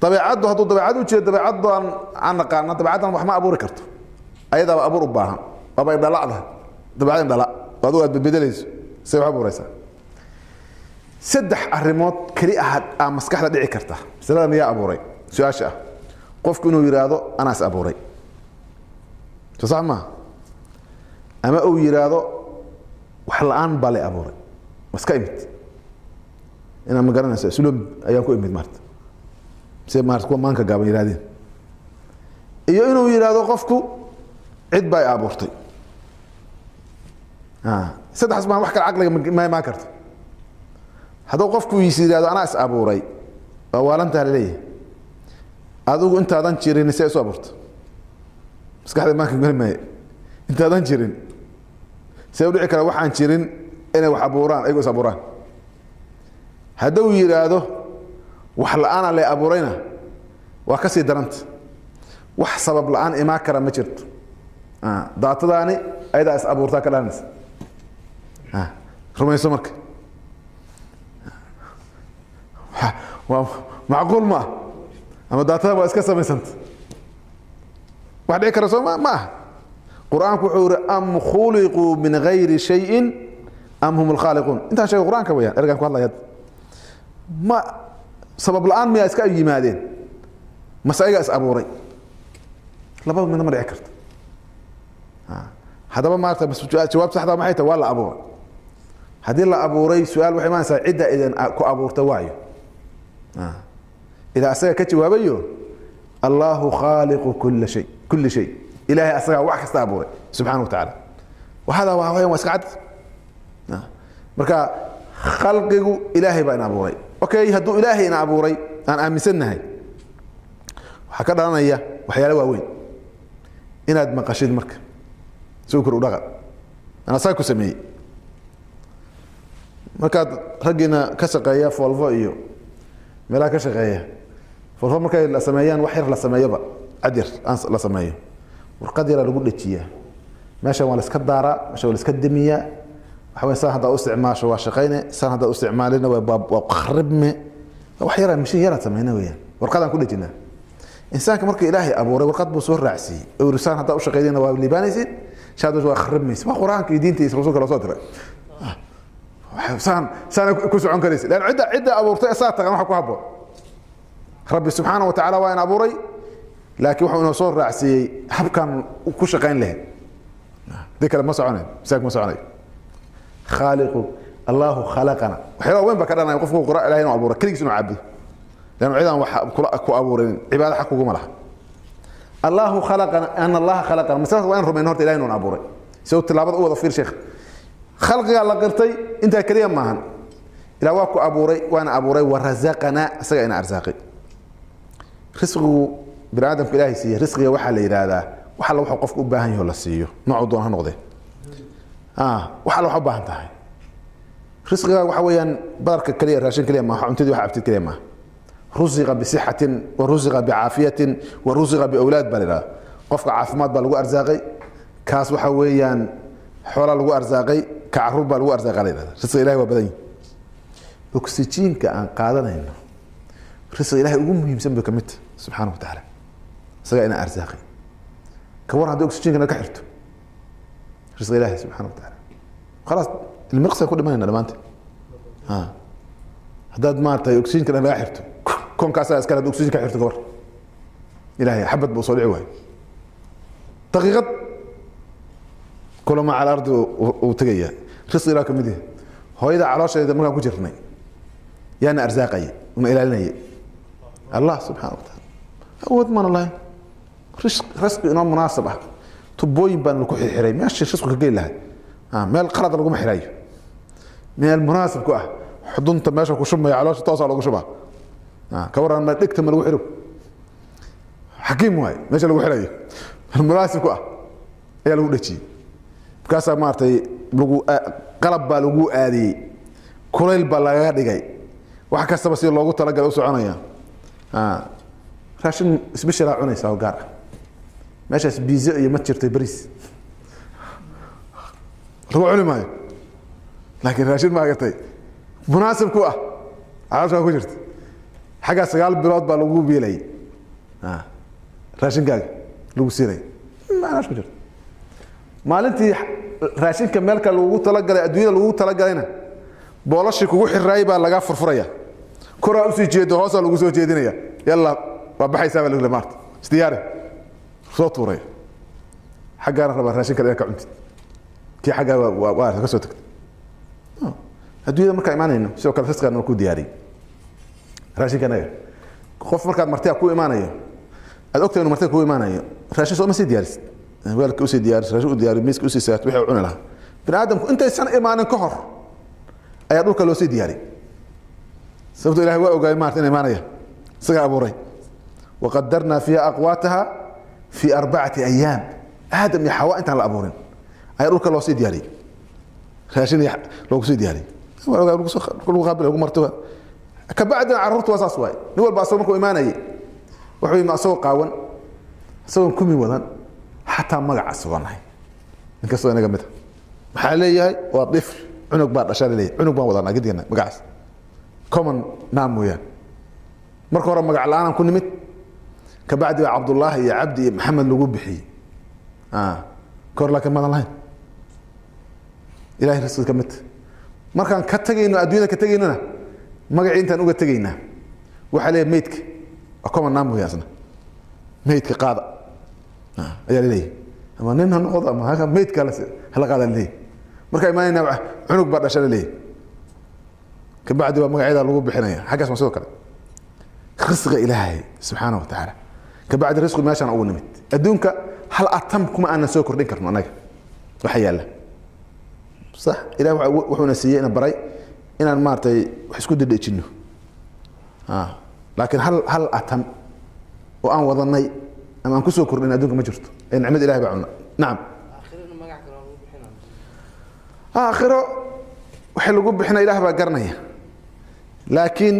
[SPEAKER 2] dabeecaddu. Hadduu dabeecad u jeedo, dabeecaddan aan naqaana, dabeecaddan wax ma abuuri karto, ayadaaba abuur u baahan, waaba indhala'da, dabeecad indhala oo adigu aad bedbedelayso, say wax abuuraysaa. Saddex arrimood keli ah aa maskaxda dhici karta masaladan yaa abuuray su-aasha ah. Qofku inuu yidhaahdo anaas abuuray, soo sax maaha? Ama uu yidhaahdo wax la-aan baa lay abuuray, waa iska imid, inaan ma garanayso isloom ayaan ku imid maarta, se maarata kuwa maanka gaaban yidhahdeen. Iyo inuu yidhaahdo qofku cid baa i abuurtay. Saddexaas maa wax kale caqliga ma imaan karto. Hadduu qofku is yidhahdo anaa is abuuray, waa waalantaa laleeyahay. Adigu intaadan jirin see isu abuurta? Maskaxda maanka geli maayo. Intaadan jirin see u dhici kara waxaan jirin inay wax abuuraan, ayagu is abuuraan? Hadduu yidhaahdo wax la-aana lay abuurayna, waa ka sii daranta. Wax sabab la-aan imaan kara ma jirto. Daatadaani ayadaa is abuurtaa ka dhalanaysa. Rumayso marka, waa macquul ma ah? Ama daatada waa iska samaysanta, wax dhici kara soo ma ma aha. Qur-aanku wuxuu yihi am khuliquu min gayri shayin am hum alkhaaliquun. Intaan sheegay qur-aanka weyaan, ergaan ku hadlaya hadda. Ma sabab la-aan miyaa iska yimaadeen, mase ayagaa is abuuray? Labada midna ma dhici karto. Haddaba maarata jawaab saxda maxay tahay? Waa la abuuray. Haddii la abuuray, su-aal waxay imaanaysaa: cidda idin ku abuurta waayo? Idaa asaga ka jawaabayo, allahu khaaliqu kula shay, kulli shay. Ilahay asagaa wax kasta abuuray subxana wa tacaala. Wahada waa wayaan, waa iska cad. Marka khalqigu ilaahay baa ina abuuray. Okay, hadduu ilaahay ina abuuray aan aaminsannahay, waxaa ka dhalanaya waxyaalo waaweyn inaad maqashid. Marka sukr u dhaqa anaa saa ku sameeyey. Markaad raggiina ka shaqeeya Volvo iyo meelaha ka shaqeeya, Volvo markay la sameeyaan, wax yar la sameeyoba, cad yar aan la sameeyo, warqad yaraa lagu dhejiyaa. Meeshan waa la iska daaraa, meeshan waa la iska demiyaa. Waxa weya, saan haddaa u isticmaasho waa shaqayne, saan haddaa u isticmaalina waa kharibme. Wax yaraa mishin yaraan sameyna weeyaan, warqadaan ku dhejinaa. Insaanka marka ilaahay abuuray, warqad buu soo raacsiiyey oo yiri saan haddaa u shaqaydina waa liibaanaysid, shaad waa kharibmaysid. Waa qur-aanka iyo diinta iyo rasuulka loo soo diray. Saan saan ku socon karaysid lan cidda abuurtay saa taqaan waxa ku habboon. Rabbi subxaana wa tacaala waa in abuuray, laakiin wuxuu inoo soo raacsiiyey habkan ku shaqayn lahayd. Hadii kale ma soconayo, misaanku ma soconayo. Khaaliqu allahu khalaqana, waxyaala weyn baa ka dhalanaya qofku qura ilahay inuu abuuray, keligiis inuu caabudo, leannu cidaan wax kula ku abuurin cibaado xaq kuguma laha. Allahu khalaqana, an allaha khalaqana, masaladaas waa in rumayno horta ilahay inuun abuuray. Si uu tilaabada u wada fiir sheekh, khalqigaa la qirtay intaa keliya maahan. Ilaa waa ku abuuray, waana abuuray, warazaqana, isaga ina arsaaqay. Risqigu bini aadamka ilaahay siiye, risqiga waxaa la yidhaahdaa wax alla wuxuu qofku u baahan yaho la siiyo, noocuu doon ha noqdee. Wax alla waxa u baahan tahay risqiga waxa weeyaan badarka keliya, raashin keliya maaha, cuntadii wax cabtid keliya maaha. Rusiqa bisixatin wa rusiqa bicaafiyatin wa rusiqa biawlaad baa la yidhahdaa. Qofka caafimaad baa lagu arsaaqay, kaas waxa weeyaan xoolaa lagu arsaaqay, ka caruur baa lagu arsaaqaa la yidhahdaa. Risqiga ilahi waa badan yihi. Oksijiinka aan qaadanayno risqiga ilahay ugu muhiimsan bay kamid tahay subxaana wa tacaala, isagaa inaan arsaaqay. Ka war haddii oksijiinkana ka xirto risqiga ilahi subxana wa tacaala, khalaas, ilmirqsa ku dhimanayna dhamaanteen. Haddaad maaragtay oksijiinka dhan laga xirto, koonkaasaa iskale, hadda oksijiin ka xirto ka war, ilahay xabad buu soo dhici waayo daqiiqad kulama cala ardi uu tegaya. Risqi ilah kamid yahay. Hooyada caloosheeda markaan ku jirnay yaana arsaaqaya una ilaalinaya? Allah subxana wa taala. Awood maana lahayn. Risqi inoo munaasab ah, tubooyin baan ku xirxiray meeshii risqu ka geli lahaa. Meel qalad laguma xirayo, meel munaasib ku ah xudunta meesha ku shubmaya, caloosha toosaa lagu shubaa. Ka waran ma dhegta ma lagu xiro? Xakiim waaye. Meesha lagu xirayo meel munaasib ku ah ayaa lagu dhejiyey. Markaasaa maaragtay lagu qalab baa lagu aadiyey, kulayl baa lagaga dhigay, wax kastaba si loogu talagalay u soconaya. Raashin specialaa cunaysaa oo gaar ah. Meeshaas biizo iyo ma jirtay, bariis lagu cuni maayo, laakiin raashin maagatay munaasib ku ah calooshaa ku jirta. Xaggaa 9 bilood baa lagu biilayay, raashinkaaga lagu siinay macnaash ku jirta. Maalintii raashinka meelka lagugu talagalay, adduunyada lagugu talagalayna, boolashii kugu xiraayay baa lagaa furfuraya. Koraa usii jeedo, hoosaa lagu soo jeedinaya. Yalla, waa baxaysaa baa lagu maarta, isdiyaari soo tuuraya. Xaggaana rabaa raashinka inaad ka cuntid, kii xaggaa waa ka soo tagtay. Adduunyada markaa imaanayno sidoo kale risqigan ku diyaariyey raashinka anaga. Qof markaad martiya ku imaanayo, aad ogtahay inuu martiya ku imaanayo, raashin soo ma sii diyaarisid? Weelka usii diyaaris, raashin u diyaari, miiska usii saarto wixii uu cuni lahaa. Bini aadamku intaysan imaanin ka hor ayaa dhulka loo sii diyaariyey. Sababto Ilahay waa ogaay maarta in imaanaya, isagaa abuuray. Waqadarnaa fiiha aqwaataha fii 4 ayaam. Aadam iyo Xawa intaan la abuurin ayaa dhulka loo sii diyaariyey, raashin iyo loogu sii diyaariyey, waa ogaa lagu soo lagu qaabilay, lagu marto. Kabacdina carruurtu waa saas waay. Nin walba asagoo markuu imaanayay wuxuu yimi asagoo qaawan, isagoon kumi wadan, xataa magac isagoon lahayn. Inkastoo inaga mid a maxaa leeyahay waa difl, cunug baa dhashaa laleeyahay, cunug baan wadanaa gidigana, magacaas common naam mooyaan. Marka hore magac la-aanaan ku nimid, kabacdi baa Cabdullaahi iyo Cabdi iyo Maxamed lagu bixiyey. Kahor laakiin maadan lahayn. Ilahay rasuul ka mid markaan ka tagayno adduunyada ka tegaynona magacii intaan uga tegaynaa waxaa leeyahay meydka waa common naam mooya, asna meydka qaada ayaa laleeyahay, ama nin ha noqdo ama haka, meydka hala qaada laleeyahay. Markaa imaanayna cunug baa dhasha laleeyahay, kabacdi waa magacyada lagu bixinaya. Xaggaas waa sidoo kale risqiga Ilaahay subxaana wa tacaala. Kabacdi risqi meeshaan ugu nimid adduunka hal atam kuma aanan soo kordhin karno annaga waxa yaalla. Sax, Ilaah wuxuuna siiyey ina baray inaan maaragtay wax isku dedejinno, laakiin hal atam oo aan wadanay ama aan kusoo kordhin adduunka ma jirto ee nicmada Ilahay baa cunna. Nacam, aakhiro waxa lagu bixina Ilaah baa garanaya, laakiin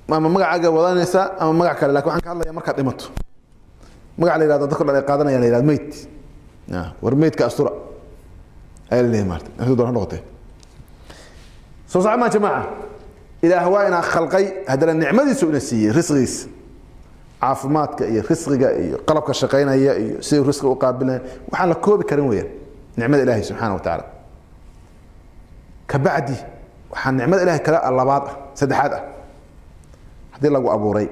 [SPEAKER 2] ama magacaaga wadanaysaa ama magac kale. Lakin waxaan ka hadlaya markaad dhimato magac la yihahdo dadka dhan ay qaadanayaan, la yihahdo meyd. War meydka astura ayaa la leeyahay maarta, intuu doon ha noqotee. Soo sax maa jamaaca? Ilaah waa inaa khalqay, haddana nicmadiisu ina siiyey, risqigiisa, caafimaadka iyo risqiga iyo qalabka shaqaynaya iyo siduu risqi u qaabilanaya waxaan la koobi karin weeyaan nicmada Ilaahay subxaana wa tacaala. Kabacdi waxaa nicmada Ilahay kale labaad ah, saddexaad ah, haddii lagu abuuray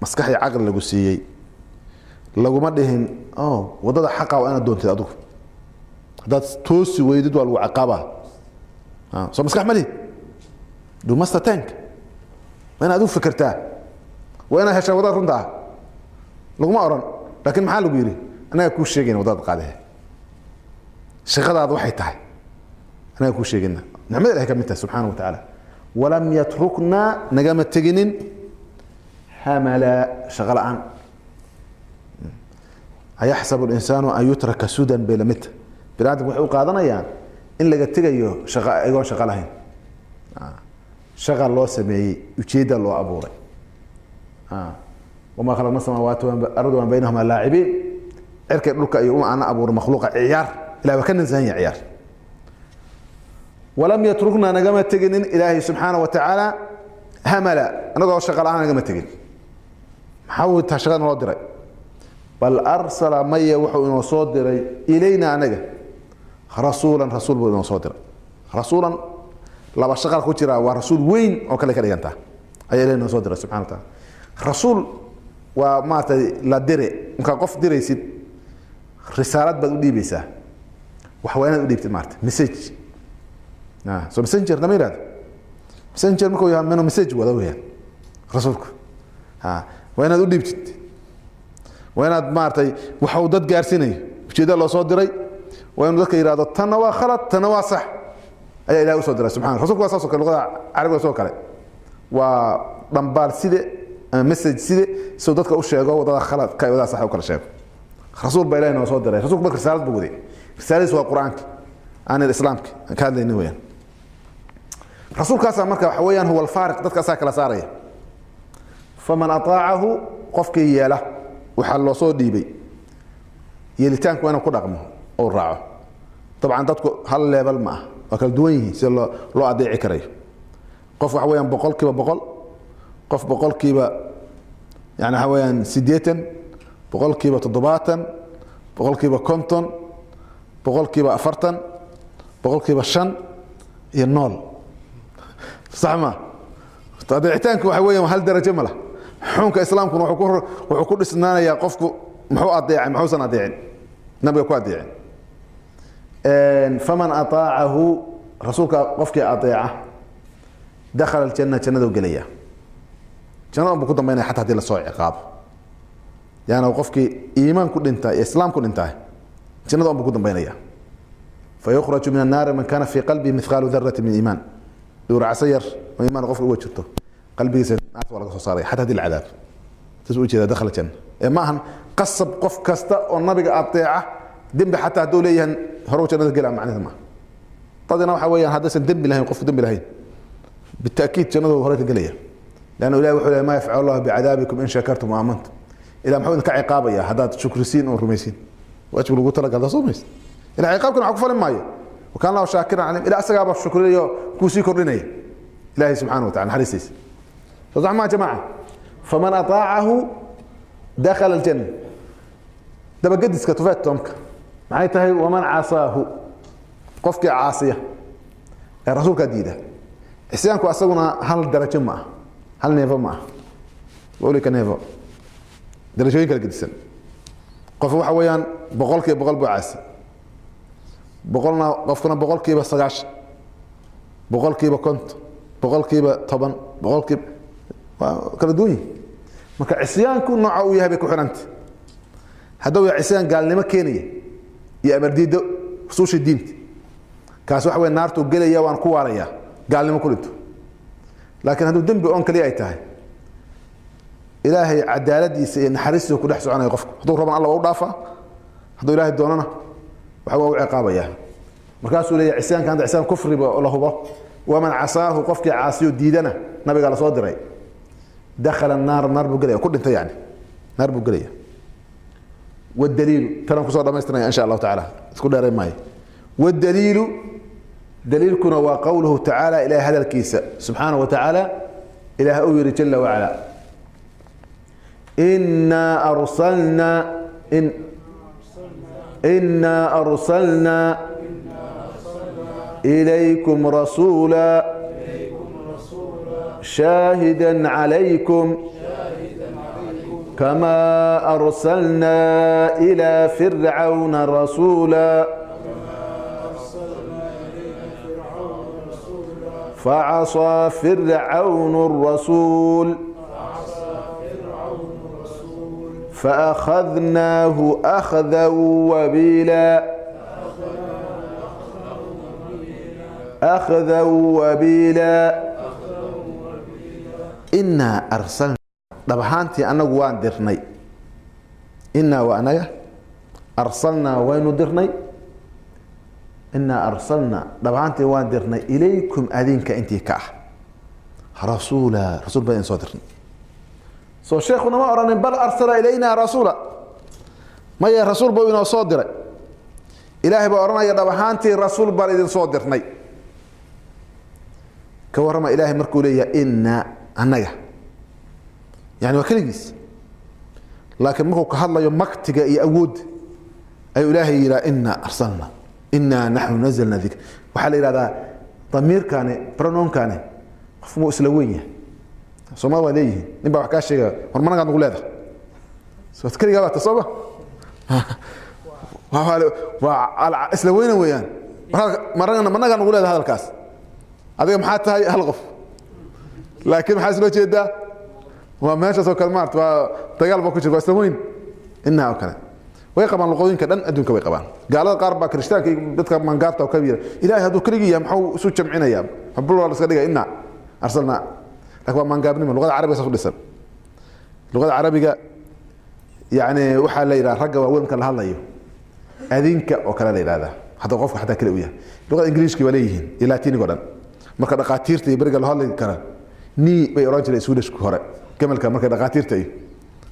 [SPEAKER 2] maskax iyo caqli lagu siiyey, laguma dhihin oh waddada xaqa waa inaad doontid adigu, haddaad toosi weydid waa lagu caqaabaa. Soo maskax ma lihid? Dumasta tank waa inaad adigu fikirtaa, waa inaad heshaa waddada runta ah laguma oran. Laakiin maxaa lagu yidhi? Annaga kuu sheegayna waddadaad qaadahe, shaqadaada waxay tahay annaga kuu sheegayna. Nicmada Ilahay ka mid tahay subxaana wa tacaala. Walam yatruknaa, nagama teginin hamala, shaqo la-aan. Ayaxsabu linsaanu an yutraka sudan bay lamid tahay. Bini aadamku waxay u qaadanayaan in laga tegayo shaqa iyagoon shaqo lahayn. Shaqa loo sameeyey, ujeedda loo abuuray. Wamaa khalaqna samaawaati ardi wamaa baynahuma laacibiin. Cirkay dhulka iyo uma aana abuuray makhluuqa ciyaar. Ilahi waa ka nasahan yahay ciyaar. Walam yatrukna, nagama teginin Ilaahay subxaana wa tacaala hamala, anagoo shaqa la-aan nagama tegin. Maxaa uu taa shaqada naloo diray? Bal arsala, maya, wuxuu inoo soo diray ilayna anaga rasuulan, rasuul buu inoo soo diray. Rasuulan laba shaqal ku jira, waa rasuul weyn oo kale ka dhigantaa ayaa Ilahi inoo soo diray subxana wa taala. Rasuul waa maaragtay la dire. Markaa qof diraysid risaalad baad u dhiibaysaa, wax waa inaad u dhiibtid maarata message. So messenger lama yihahdo messenger markuu yahay mino message wada weeyaan rasuulku. Ha, waa inaad u dhiibtid, waa inaad maaragtay waxa uu dad gaarsiinayo, ujeedada loo soo diray waa inuu dadka yihahdo tanna waa khalad, tanna waa sax ayaa Ilahay usoo diray subxana. Rasulku waa saas oo kale, luqada carabiga sidoo kale waa dhambaal side ama message side, siduu dadka u sheego wadada khaladka iyo wadada sax u kala sheego. Rasuul baa Ilahay noo soo diray. Rasuulku marka risaalad buu waday, risaaladiis waa Qur-aanka aan islaamka aan ka hadlaynin weeyaan. Rasuulkaasaa marka waxa weeyaan huwa alfaariq, dadkaasaa kala saaraya. Faman ataacahu, qofkii yeela waxaa loo soo dhiibay, yeelitaanku waa inuu ku dhaqmo oo raaco. Dabcan dadku hal leebal ma ah, waa kala duwan yihiin sida loo adeeci karayo. Qof waxa weeyaan 100%, qof yani waxa weeyaan 80, 70%, 50%, 40%, 5% iyo nool. Sax ma adeecitaanku waxa weeyaan hal darajo ma lah. Xukunka islaamkuna wuxuu ku dhisnaanayaa qofku muxuu adeecay, muxuusan adeecin, nabiga ku adeecin. Faman ataacahu, rasuulka qofkii adeeca, dakhala aljanna, jannadu gelaya, jannada buu ku dambaynaya xataa haddii lasoo ciqaabo. Yaana qofkii iimaan ku dhinta iyo islaam ku dhintaa jannada buu ku dambaynaya. Fayukhraju min annaari man kana fi qalbihi mithqaalu dharati min iimaan, dhuuracso yar oo iimaan qofka uga jirto Qalbigiisa naarta waa laga soo saaraya xataa haddii la cadaabo. Saas u jeedaa dakhala janna. Ee ma ahan qasab qof kasta oo nabiga ateeca dembi xataa hadduu leeyahay hore jannada gelaa, macnaheeda maaha. Dadina waxa weeyaan haddaysan dembi lahayn, qofku dembi lahayn, بالتاكيد jannadu hore ka gelaya, لأنه إلهي wuxuu leeyahay: ما يفعل الله بعذابكم إن شكرتم وآمنتم. إلى muxuu idinka ciqaabaya haddaad shukrisiin oo rumaysiin? Waajib lagu talagal soo maysa. Ilaa ciqaabkan wax ku falin maayo. وكان الله شاكرا عليم. إلى asagaaba shukrinayo, kuu sii kordhinaya إلهي سبحانه وتعالى naxariistiisa. صح ما جماعة؟ فمن أطاعه دخل الجنة. Dabagediska tufeet toomka maxay tahay? ومن عصاه, qofkii caasiya ee rasuulka diida. Cisyaanku asaguna hal darajo ma ah, hal niveau ma ah, olika niveau, darajooyin kala gedisan. Qof waxa weeyaan 100% buu caasi, 100-na, qofkuna 90%, 50%, 10%, 100%, waa kala duwan yihin. Marka cisyaanku nooca uu yahay bay ku xidhanta. Hadduu yahay cisyaan gaalnimo keenaya iyo amardiido usuusha diinta, kaas waxa weya naartuu gelaya, waan ku waaraya, gaalnimo ku dhinto. Laakiin hadduu dembi oon kaliya ay tahay, Ilaahay cadaaladiisa iyo naxariistiisa ku dhex soconaya qofku. Hadduu rabana Alla waa u dhaafaa, hadduu Ilaahay doonana waxa waa u ciqaabaya. Markaasuu leeyahay cisyaanka hadda cisyaan kufriba la hubo. ومن عصاه, qofkii caasiyo diidana nabiga la soo diray, دخل النار, naar buu gelaya, ku dhintay yani naar buu gelaya. والدليل, tanan kusoo dhamaystirnaya إن شاء الله تعالى, isku dheeray maayo. والدليل, daliilkuna waa قوله تعالى, ilahay hadalkiisa سبحانه وتعالى. Ilaah uu yihi جل وعلا: إنا أرسلنا إن إنا أرسلنا إليكم رسولا شاهدا عليكم كما أرسلنا إلى فرعون رسولا فعصى فرعون الرسول فأخذناه أخذا وبيلا، أخذا وبيلا. إنا أرسلنا, dhab ahaantii anagu waan dirnay. إنا waa anaga, أرسلنا waynu dirnay. إنا أرسلنا, dhab ahaantii waan dirnay, إليكم adinka intii ka ah, رسولا, rasuul baan idin soo dirnay. Soo sheekhuna ma odhanin بل أرسل إلينا رسولا? Maya, rasuul buu inoo soo diray. Ilaahay baa odhanaya: dhab ahaantii rasuul baan idin soo dirnay. Ka warrama Ilaahay markuu leeyahay إنا, annaga, yani waa keligiis. Laakiin markuu ka hadlayo maktiga iyo awoodda ayuu Ilaahay yidhaha: إنا أرسلنا، إنا نحن نزلنا الذكر. Waxaa la yidhahdaa damiirkani, pronounkani, qof muu isla weyn yahay. Soomali waa leeyihiin, nin baa wax kaa sheegaya: war managaad nagu leedahay? Soo keligaa baata sooma? Waa isla weyna weeyaan. Maragana managaa nagu leedahay hadalkaas? Adiga maxaa tahay? Hal qof. Laakiin maxaa isloo jeedaa? Waa meeshaas oo kale maarata, waa dagaal baa ku jira, waa isla weyn. Inaa oo kale way qabaan luqooyinka dhan adduunka, way qabaan. Gaalada qaar baa, kirishtaanka iyo dadka mangaabta oo ka yira: Ilaahay hadduu keligii yahay muxuu isu jamcinayaa? Plural iska dhigaya, إنا أرسلنا. Laakiin waa mangaabnimo. Luqada Carabiga saas u dhisan. Luqada Carabiga yani waxaa la yidhaha ragga waaweyn marka la hadlayo adinka oo kale la yidhahdaa, hadda qofka xataa kale u yahay. Luqada Ingiliishka waa leeyihiin iyo Latiniga o dhan. Marka dhaqaatiirta iyo beriga loo hadli kara ni bay oran jireen Swedishku hore gamalka, marka dhaqaatiirta iyo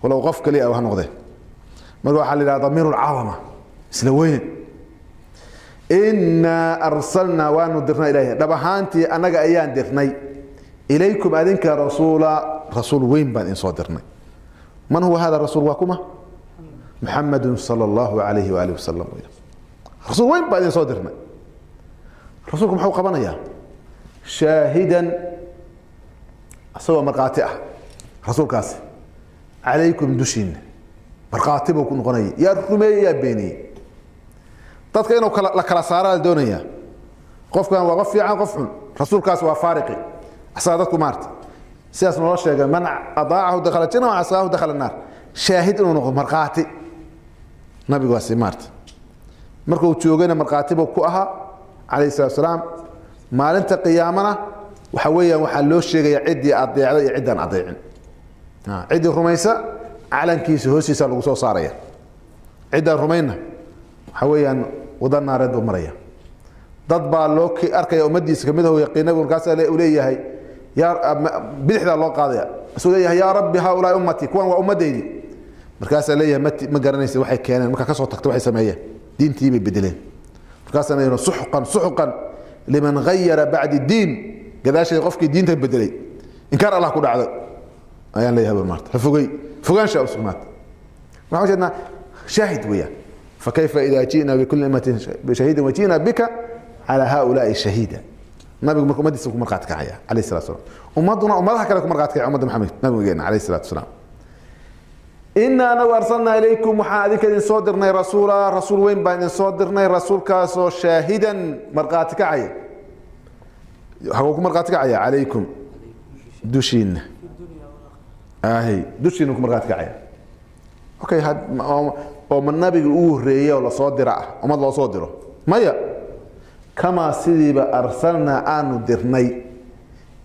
[SPEAKER 2] walow qof kaliya ah wax noqdee. Marka waxaa la yidhahdaa ضمير العظمة, isla weyne. إنا أرسلنا, waanu dirnay. Ilahay dhab ahaantii annaga ayaan dirnay, إليكم adinka, رسولا, rasuul weyn baan idin soo dirnay. من هو هذا الرسول? Waa kuma? محمد صلى الله عليه وآله وسلم. Rasuul weyn baan idin soo dirnay. Rasuulku muxuu qabanayaa? شاهدا, isagoo markhaati ah rasuulkaasi, عليكم dushiina markhaati buu ku noqonaya. Yaa rumeeyey, yaa beeniyey? Dadka inuu kala la kala saaraa la doonaya. Qofkan waa qof fiican, qof xun. Rasuulkaas waa faariqi, asaga dadku maarta sidaas noo sheegay: من أطاعه دخل الجنة وعصاه دخل النار. Shaahid inuu noqdo, markhaati nabigaasi maarta markuu joogayna markhaati buu ku ahaa, calayhi salaatu wasalaam. Maalinta qiyaamana Waxa weeyaan waxaa loo sheegaya ciddii adeecda iyo ciddaan adeecin. Ciddii rumaysa calankiisa hoostiisa lagu soo saaraya, ciddaan rumayna waxa weeyaan wada naareed buu maraya. Dad baa loo arkaya ummaddiisa kamid ah oo yaqiina, markaasaa uu leeyahay yaa bidixdaa loo qaadaya, isuu leeyahay yaa rabbi haulaai ummatii, kuwan waa ummaddaydii. Markaasaa leeyahay ma garanaysa waxay keeneen, markaa kasoo tagta waxay sameeyeen, diintii bay bedeleen. Markaasaa leeyahay suxqan suxqan liman gayara bacdi diin, gadaasheeda qofkii diinta bedelay inkaar Allah ku dhacdo ayaan leeyahay maarta, ha fogey fogaansha u sugnaata. Waxaan jeednaa shaahid weeyaan, fakayfa idaa ji'na bikulli ummatin bishahiidin waji'na bika calaa haulaai shahiida. Nabigu marka ummadiisa ku marqaati kacaya calayhi salatu wasalaam, ummaduna ummadaha kale ku marqaati kacaya ummadda Maxamed nabigeena calayhi salatu wasalaam. Inaa anagu arsalnaa ilaykum, waxaan adinka idin soo dirnay rasuula, rasuul weyn baan idin soo dirnay, rasuulkaasoo shaahidan marqaati kacaya. Haguu ku marqaati kacaya? Calaykum, dushiina ahy, dushiina ku marqaati kacaya. Okay, oo ma nabiga ugu horreeyey oo lasoo dira ah ummad loo soo diro? Maya. Kamaa sidiiba arsalnaa aanu dirnay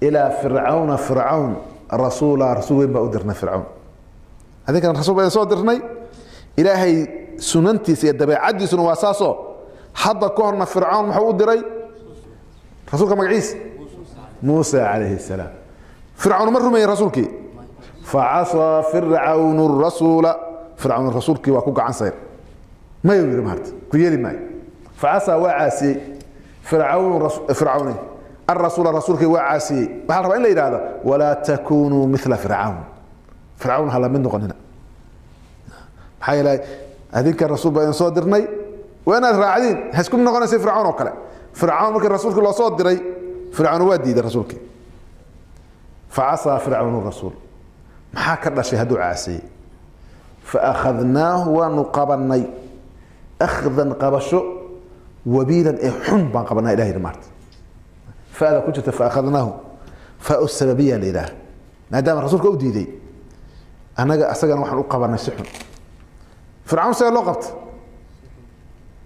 [SPEAKER 2] ilaa fircawna fircawn rasuula, rasuul weyn baa u dirnay fircawn. Adinkana rasuul baa idin soo dirnay. Ilaahay sunantiisa iyo dabeecaddiisuna waa saasoo hadda ka horna fircawn muxuu u diray rasuulka magaciisa? Muusa calayhi salaam. Fircawn ma rumeeyey rasuulkii? Facasaa fircawnu rasuula, fircawn rasuulkii waa ku gacan sayr, mayu yidhi maarta ku yeeli maayo. Facasaa waa caasiyey fircawn, fircawni arasuula rasuulkii waa caasiyey. Waxaa la rabaa in la yidhahdo walaa takunuu mila fircawn, fircawn ha la mid noqonina. Maxaa yeelay adinka rasuul baa idin soo dirnay, waa inaad raacdiin, ha isku noqonaysa fircawn oo kale. Fircawn markii rasuulkii loo soo diray fircawn waa diiday rasuulkii. Facasaa fircawnu rasuul, maxaa ka dhashay hadduu caasiyey? Faakhadnaahu waanu qabanay akhdan qabasho wabiilan ee xun baan qabanaa. Ilahi yidhi maarta fada ku jirta faakhadnaahu faa sababiya la yidhaha, maadaama rasuulka u diiday annaga asagana waxaan u qabanay si xun. Fircawn see loo qabta?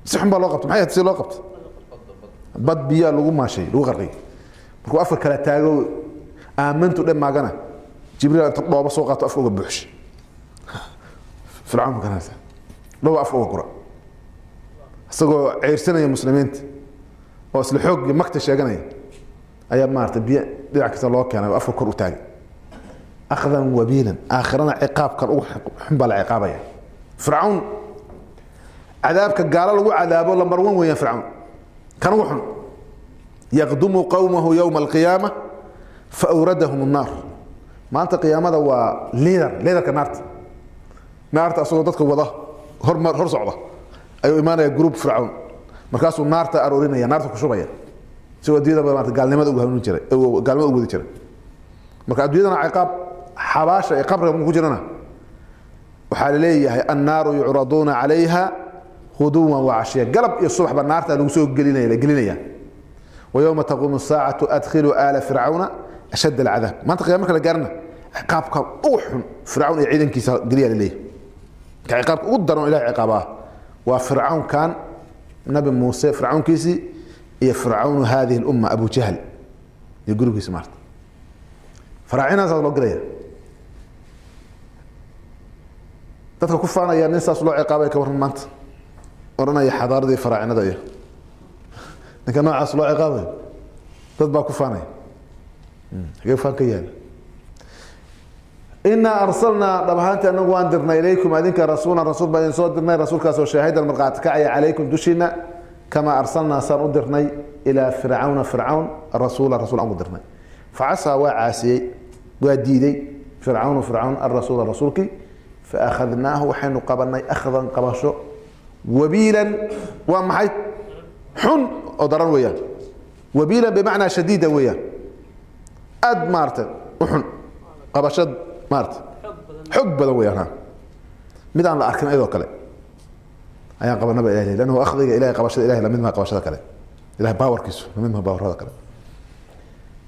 [SPEAKER 2] Si xun baa loo qabta. Maxay ahayd si loo qabta? Bad biyaa lagu maashay, lagu qarqiyay. Markuu afka kala taago aamantu dhe maagana, Jibriil inta dhooba soo qaato afka uga buuxshay fircawn, ma garanaysa, dhooba afka uga gura isagoo ceyrsanaya muslimiinta oo isla xoog iyo magta sheeganaya ayaa maarata biyo dhinac kasta loo keenay oo afka kor u taagay. Akhdan wabiilan, aakhirana ciqaabkan ugu xun baa la ciqaabaya fircawn. Cadaabka gaalo lagu cadaabo lambar 1 weeyaan fircawn, kan ugu xun. Yaqdumu qowmahu yowma alqiyaama faawradahum annaar. Maanta qiyaamada waa liidar, liidarka naarta. Naarta asagoo dadka wada hormar hor socda ayuu imaanaya group fircawn, markaasuu naarta aroorinaya, naarta ku shubaya, si adduunyada maarata gaalnimada ugu hanuun jiray, gaalnimada ugu wadi jiray. Marka adduunyadana ciqaab, xabaasha ee qabriga markuu ku jirana waxaa la leeyahay annaaru yucraduuna calayha ghuduwan wacashiya, galab iyo subaxba naarta lagu soo gelinaya, la gelinaya. Wayowma taquumu saacatu adkhiluu aala fircawna ashadd alcadaab. Maanta qiyama marka la gaarana ciqaabka ugu xun fircawn iyo ciidankiisa geliya la leeyahay. Marka ciqaabka ugu daran oo ilahay ciqaabaa waa fircawnkan nabi Muuse fircawnkiisii iyo fircawnu hadihi lumma Abu Jahl iyo gurigiisa maarta faraacinaasaas loo gelaya. Dadka ku faanaya nin saas loo ciqaabay ka warran maanta odhanaya xadaaradii faraacinada iyo ninka noocaas loo ciqaabayo dad baa ku faanaya, xagee faan ka yaala? Inaa arsalnaa, dhab ahaantii anagu waan dirnay, ilaykum adinka rasuulan, rasuul baan idin soo dirnay, rasuulkaasoo shaahidan markhaati kacaya calaykum dushiina, kamaa arsalnaa saan u dirnay ilaa fircawna fircawn rasuula, rasuul aan u dirnay. Facasaa waa caasiyey, waa diiday fircawnu fircawn arasuula rasuulkii. Faakhadnaahu waxaynu qabanay akhdan qabasho wabiilan, waa maxay? Xun oo daran weeyaan. Wabiilan bimacnaa shadiida weeyaan, aad maarata u xun qabasho maarata xog badan weeyaan, ha mid aan la arkin iyadoo kale ayaan qabanaba ilahay, lannahu akhdiga ilahay qabashada ilahay lamid maha qabashada kale, ilahay baawarkiisu lamid maha baawarada kale.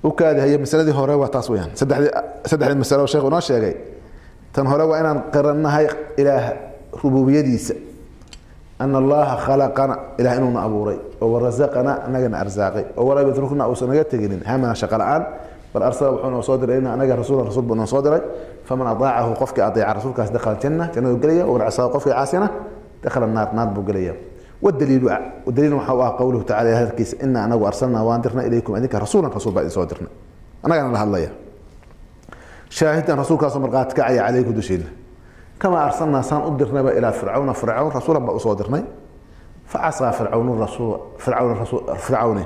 [SPEAKER 2] U kaadi haye, masaladii hore waa taas weeyaan. Saddexdii masalo sheekhu inoo sheegay, tan hore waa inaan qirannahay ilaah rububiyadiisa. Ana Allaha khalaqana, Ilaah inuuna abuuray, oo warasaqana, anagana arsaaqay, oo walam yatrukna, uusan naga teginin hamana, shaqa la-aan, bal arsala, wuxuu noo soo diray, ina anaga rasuulan, rasuul buu noo soo diray. Faman adaacahu, qofkii adeeca rasuulkaas, dakhala janna, jannadu gelaya, waman casaahu, qofkii caasina, dakhala naar, naar buu gelaya. Wadaliilu, daliil waxa u ah qowluhu tacala, hadalkiisa: ina anagu arsalnaa, waan dirnay, ilaykum, idinka, rasuulan, rasuul baa idin soo dirnay, annagana la hadlaya, shaahidan, rasuulkaasoo markhaati kacaya, calaykum, dushiina, kamaa arsalnaa, saan u dirnayba, ilaa fircawna, fircawn, rasuulan baa usoo dirnay. Facasaa fircawnu rasuul, fircawn rasul, fircawne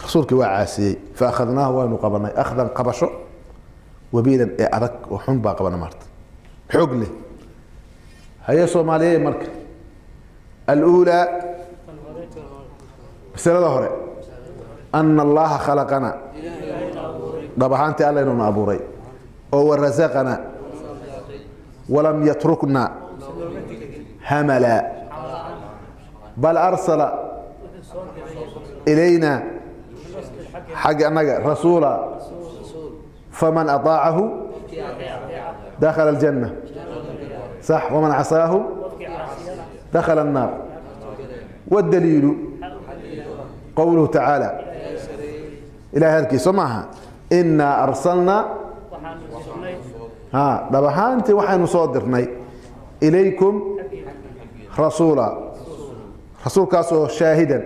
[SPEAKER 2] rasuulkii waa caasiyey. Faakhadnaahu, waanu qabanay, akhdan, qabasho, wabiilan, ee adag oo xun baa qabana maarta, xoog leh. Haye Soomaaliye, marka aluulaa, masalada hore, ana Allaha khalaqana, dhab ahaantii Alla inuuna abuuray oo warasaqana, walam yatrukna hamala, bal arsala ilayna, xagga annaga, rasuula. Faman aطaacahu dakhala aljanna, sax, waman casaahu dakhala الnaar. Wاdaliilu qowluhu tacaala, ilahay hadalkiisa soo maaha: inaa arsalnaa, ha, dhab ahaantii waxaynu soo dirnay, ilaykum rasuula, rasuulkaasoo shaahidan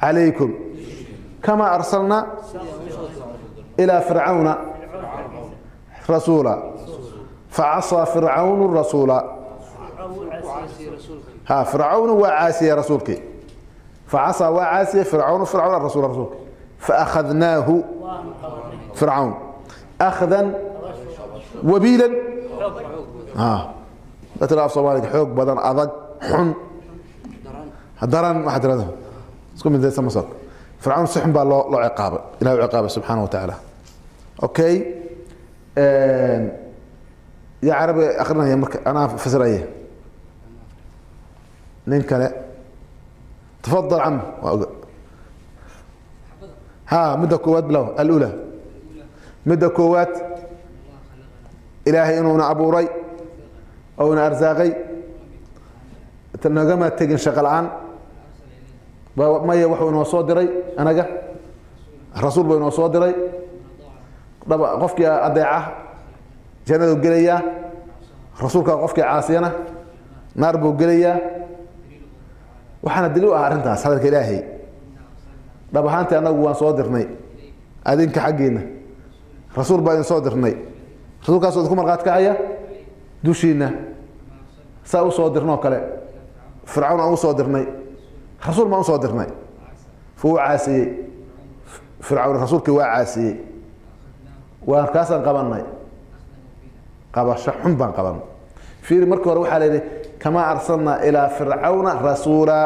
[SPEAKER 2] calaykum, kamaa arsalnaa ilaa fircawna rasuula, facasaa fircawnu rasuula. Ha, fircawnu waa caasiyey rasuulkii. Facasaa, waa caasiyey, fircawnu, fircawn, rasuula, rasuulki. Faakhadnaahu, fircawn, akhdan wabiilan, tira af Soomaaliga, xoog badan, adag, xun, daran, waxaa tirada isku midaysa masar. Fircawn si xun baa loo ciqaabay, Ilahi u ciqaabay subxaana wa tacaala. Okay, yaa carabi akrinaya? Marka anaa fasiraya, nin kale. Tafadal cam. Waa oga. Ha, midda koowaad bilow. Alula, midda koowaad, Ilaahay inuuna abuuray ouna arsaaqay, nagama tegin shaqo la-aan. Maya, wuxuu inoo soo diray anaga rasuul buu inoo soo diray. Dhab, qofkii adeeca jannadu gelayaa, rasuulka qofkii caasiyana naar buu gelayaa. Waxaana daliil u ah arrintaas hadalka Ilaahay: dhab ahaantii annagu waan soo dirnay adinka xaggiina rasuul baa idin soo dirnay, rasuulkaasoo idinku markhaati kacaya dushiina, saa usoo dirnoo kale fircawn aan usoo dirnay rasuul baan usoo dirnay. Wuu caasiyey fircawn rasuulkii, waa caasiyey, waan kaasaan qabanay, qabasho xun baan qabanay. Fiiri, markii hore waxaa la yidhi kamaa arsalnaa ilaa fircawna rasuula,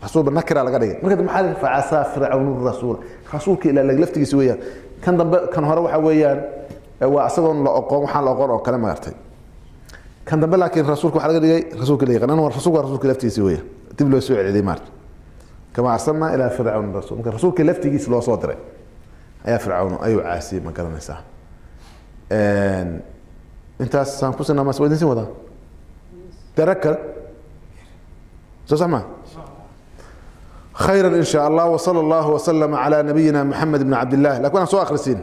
[SPEAKER 2] rasuulba nakira laga dhigay. Marka dambe maxaa la yidhi? Facasaa fircawnu rasuula, rasuulka ilaa laftigiisa weeyaan. Kan dambe, kan hore waxa weeyaan waa isagoon la oqoon, waxaan la oqoon oo kale magartay. Kan dambe laakiin rasuulka waxaa laga dhigay rasuulka la yaqaan, rasuulka waa rasuulka laftigiisa weeyaan, dib loo soo celiyay maarta, kamaa arsalnaa ilaa fircawn rasuul. Marka rasuulka laftigiisa loo soo diray ayaa fircawn ayuu caasiyey, ma garanaysaa? Intaas aan ku sinaa mas waa idin siin wadaa dara kale, soo sax ma? خيرا إن شاء الله، وصلى الله وسلم على نبينا محمد بن عبد الله. لكن أنا سو أخرسين.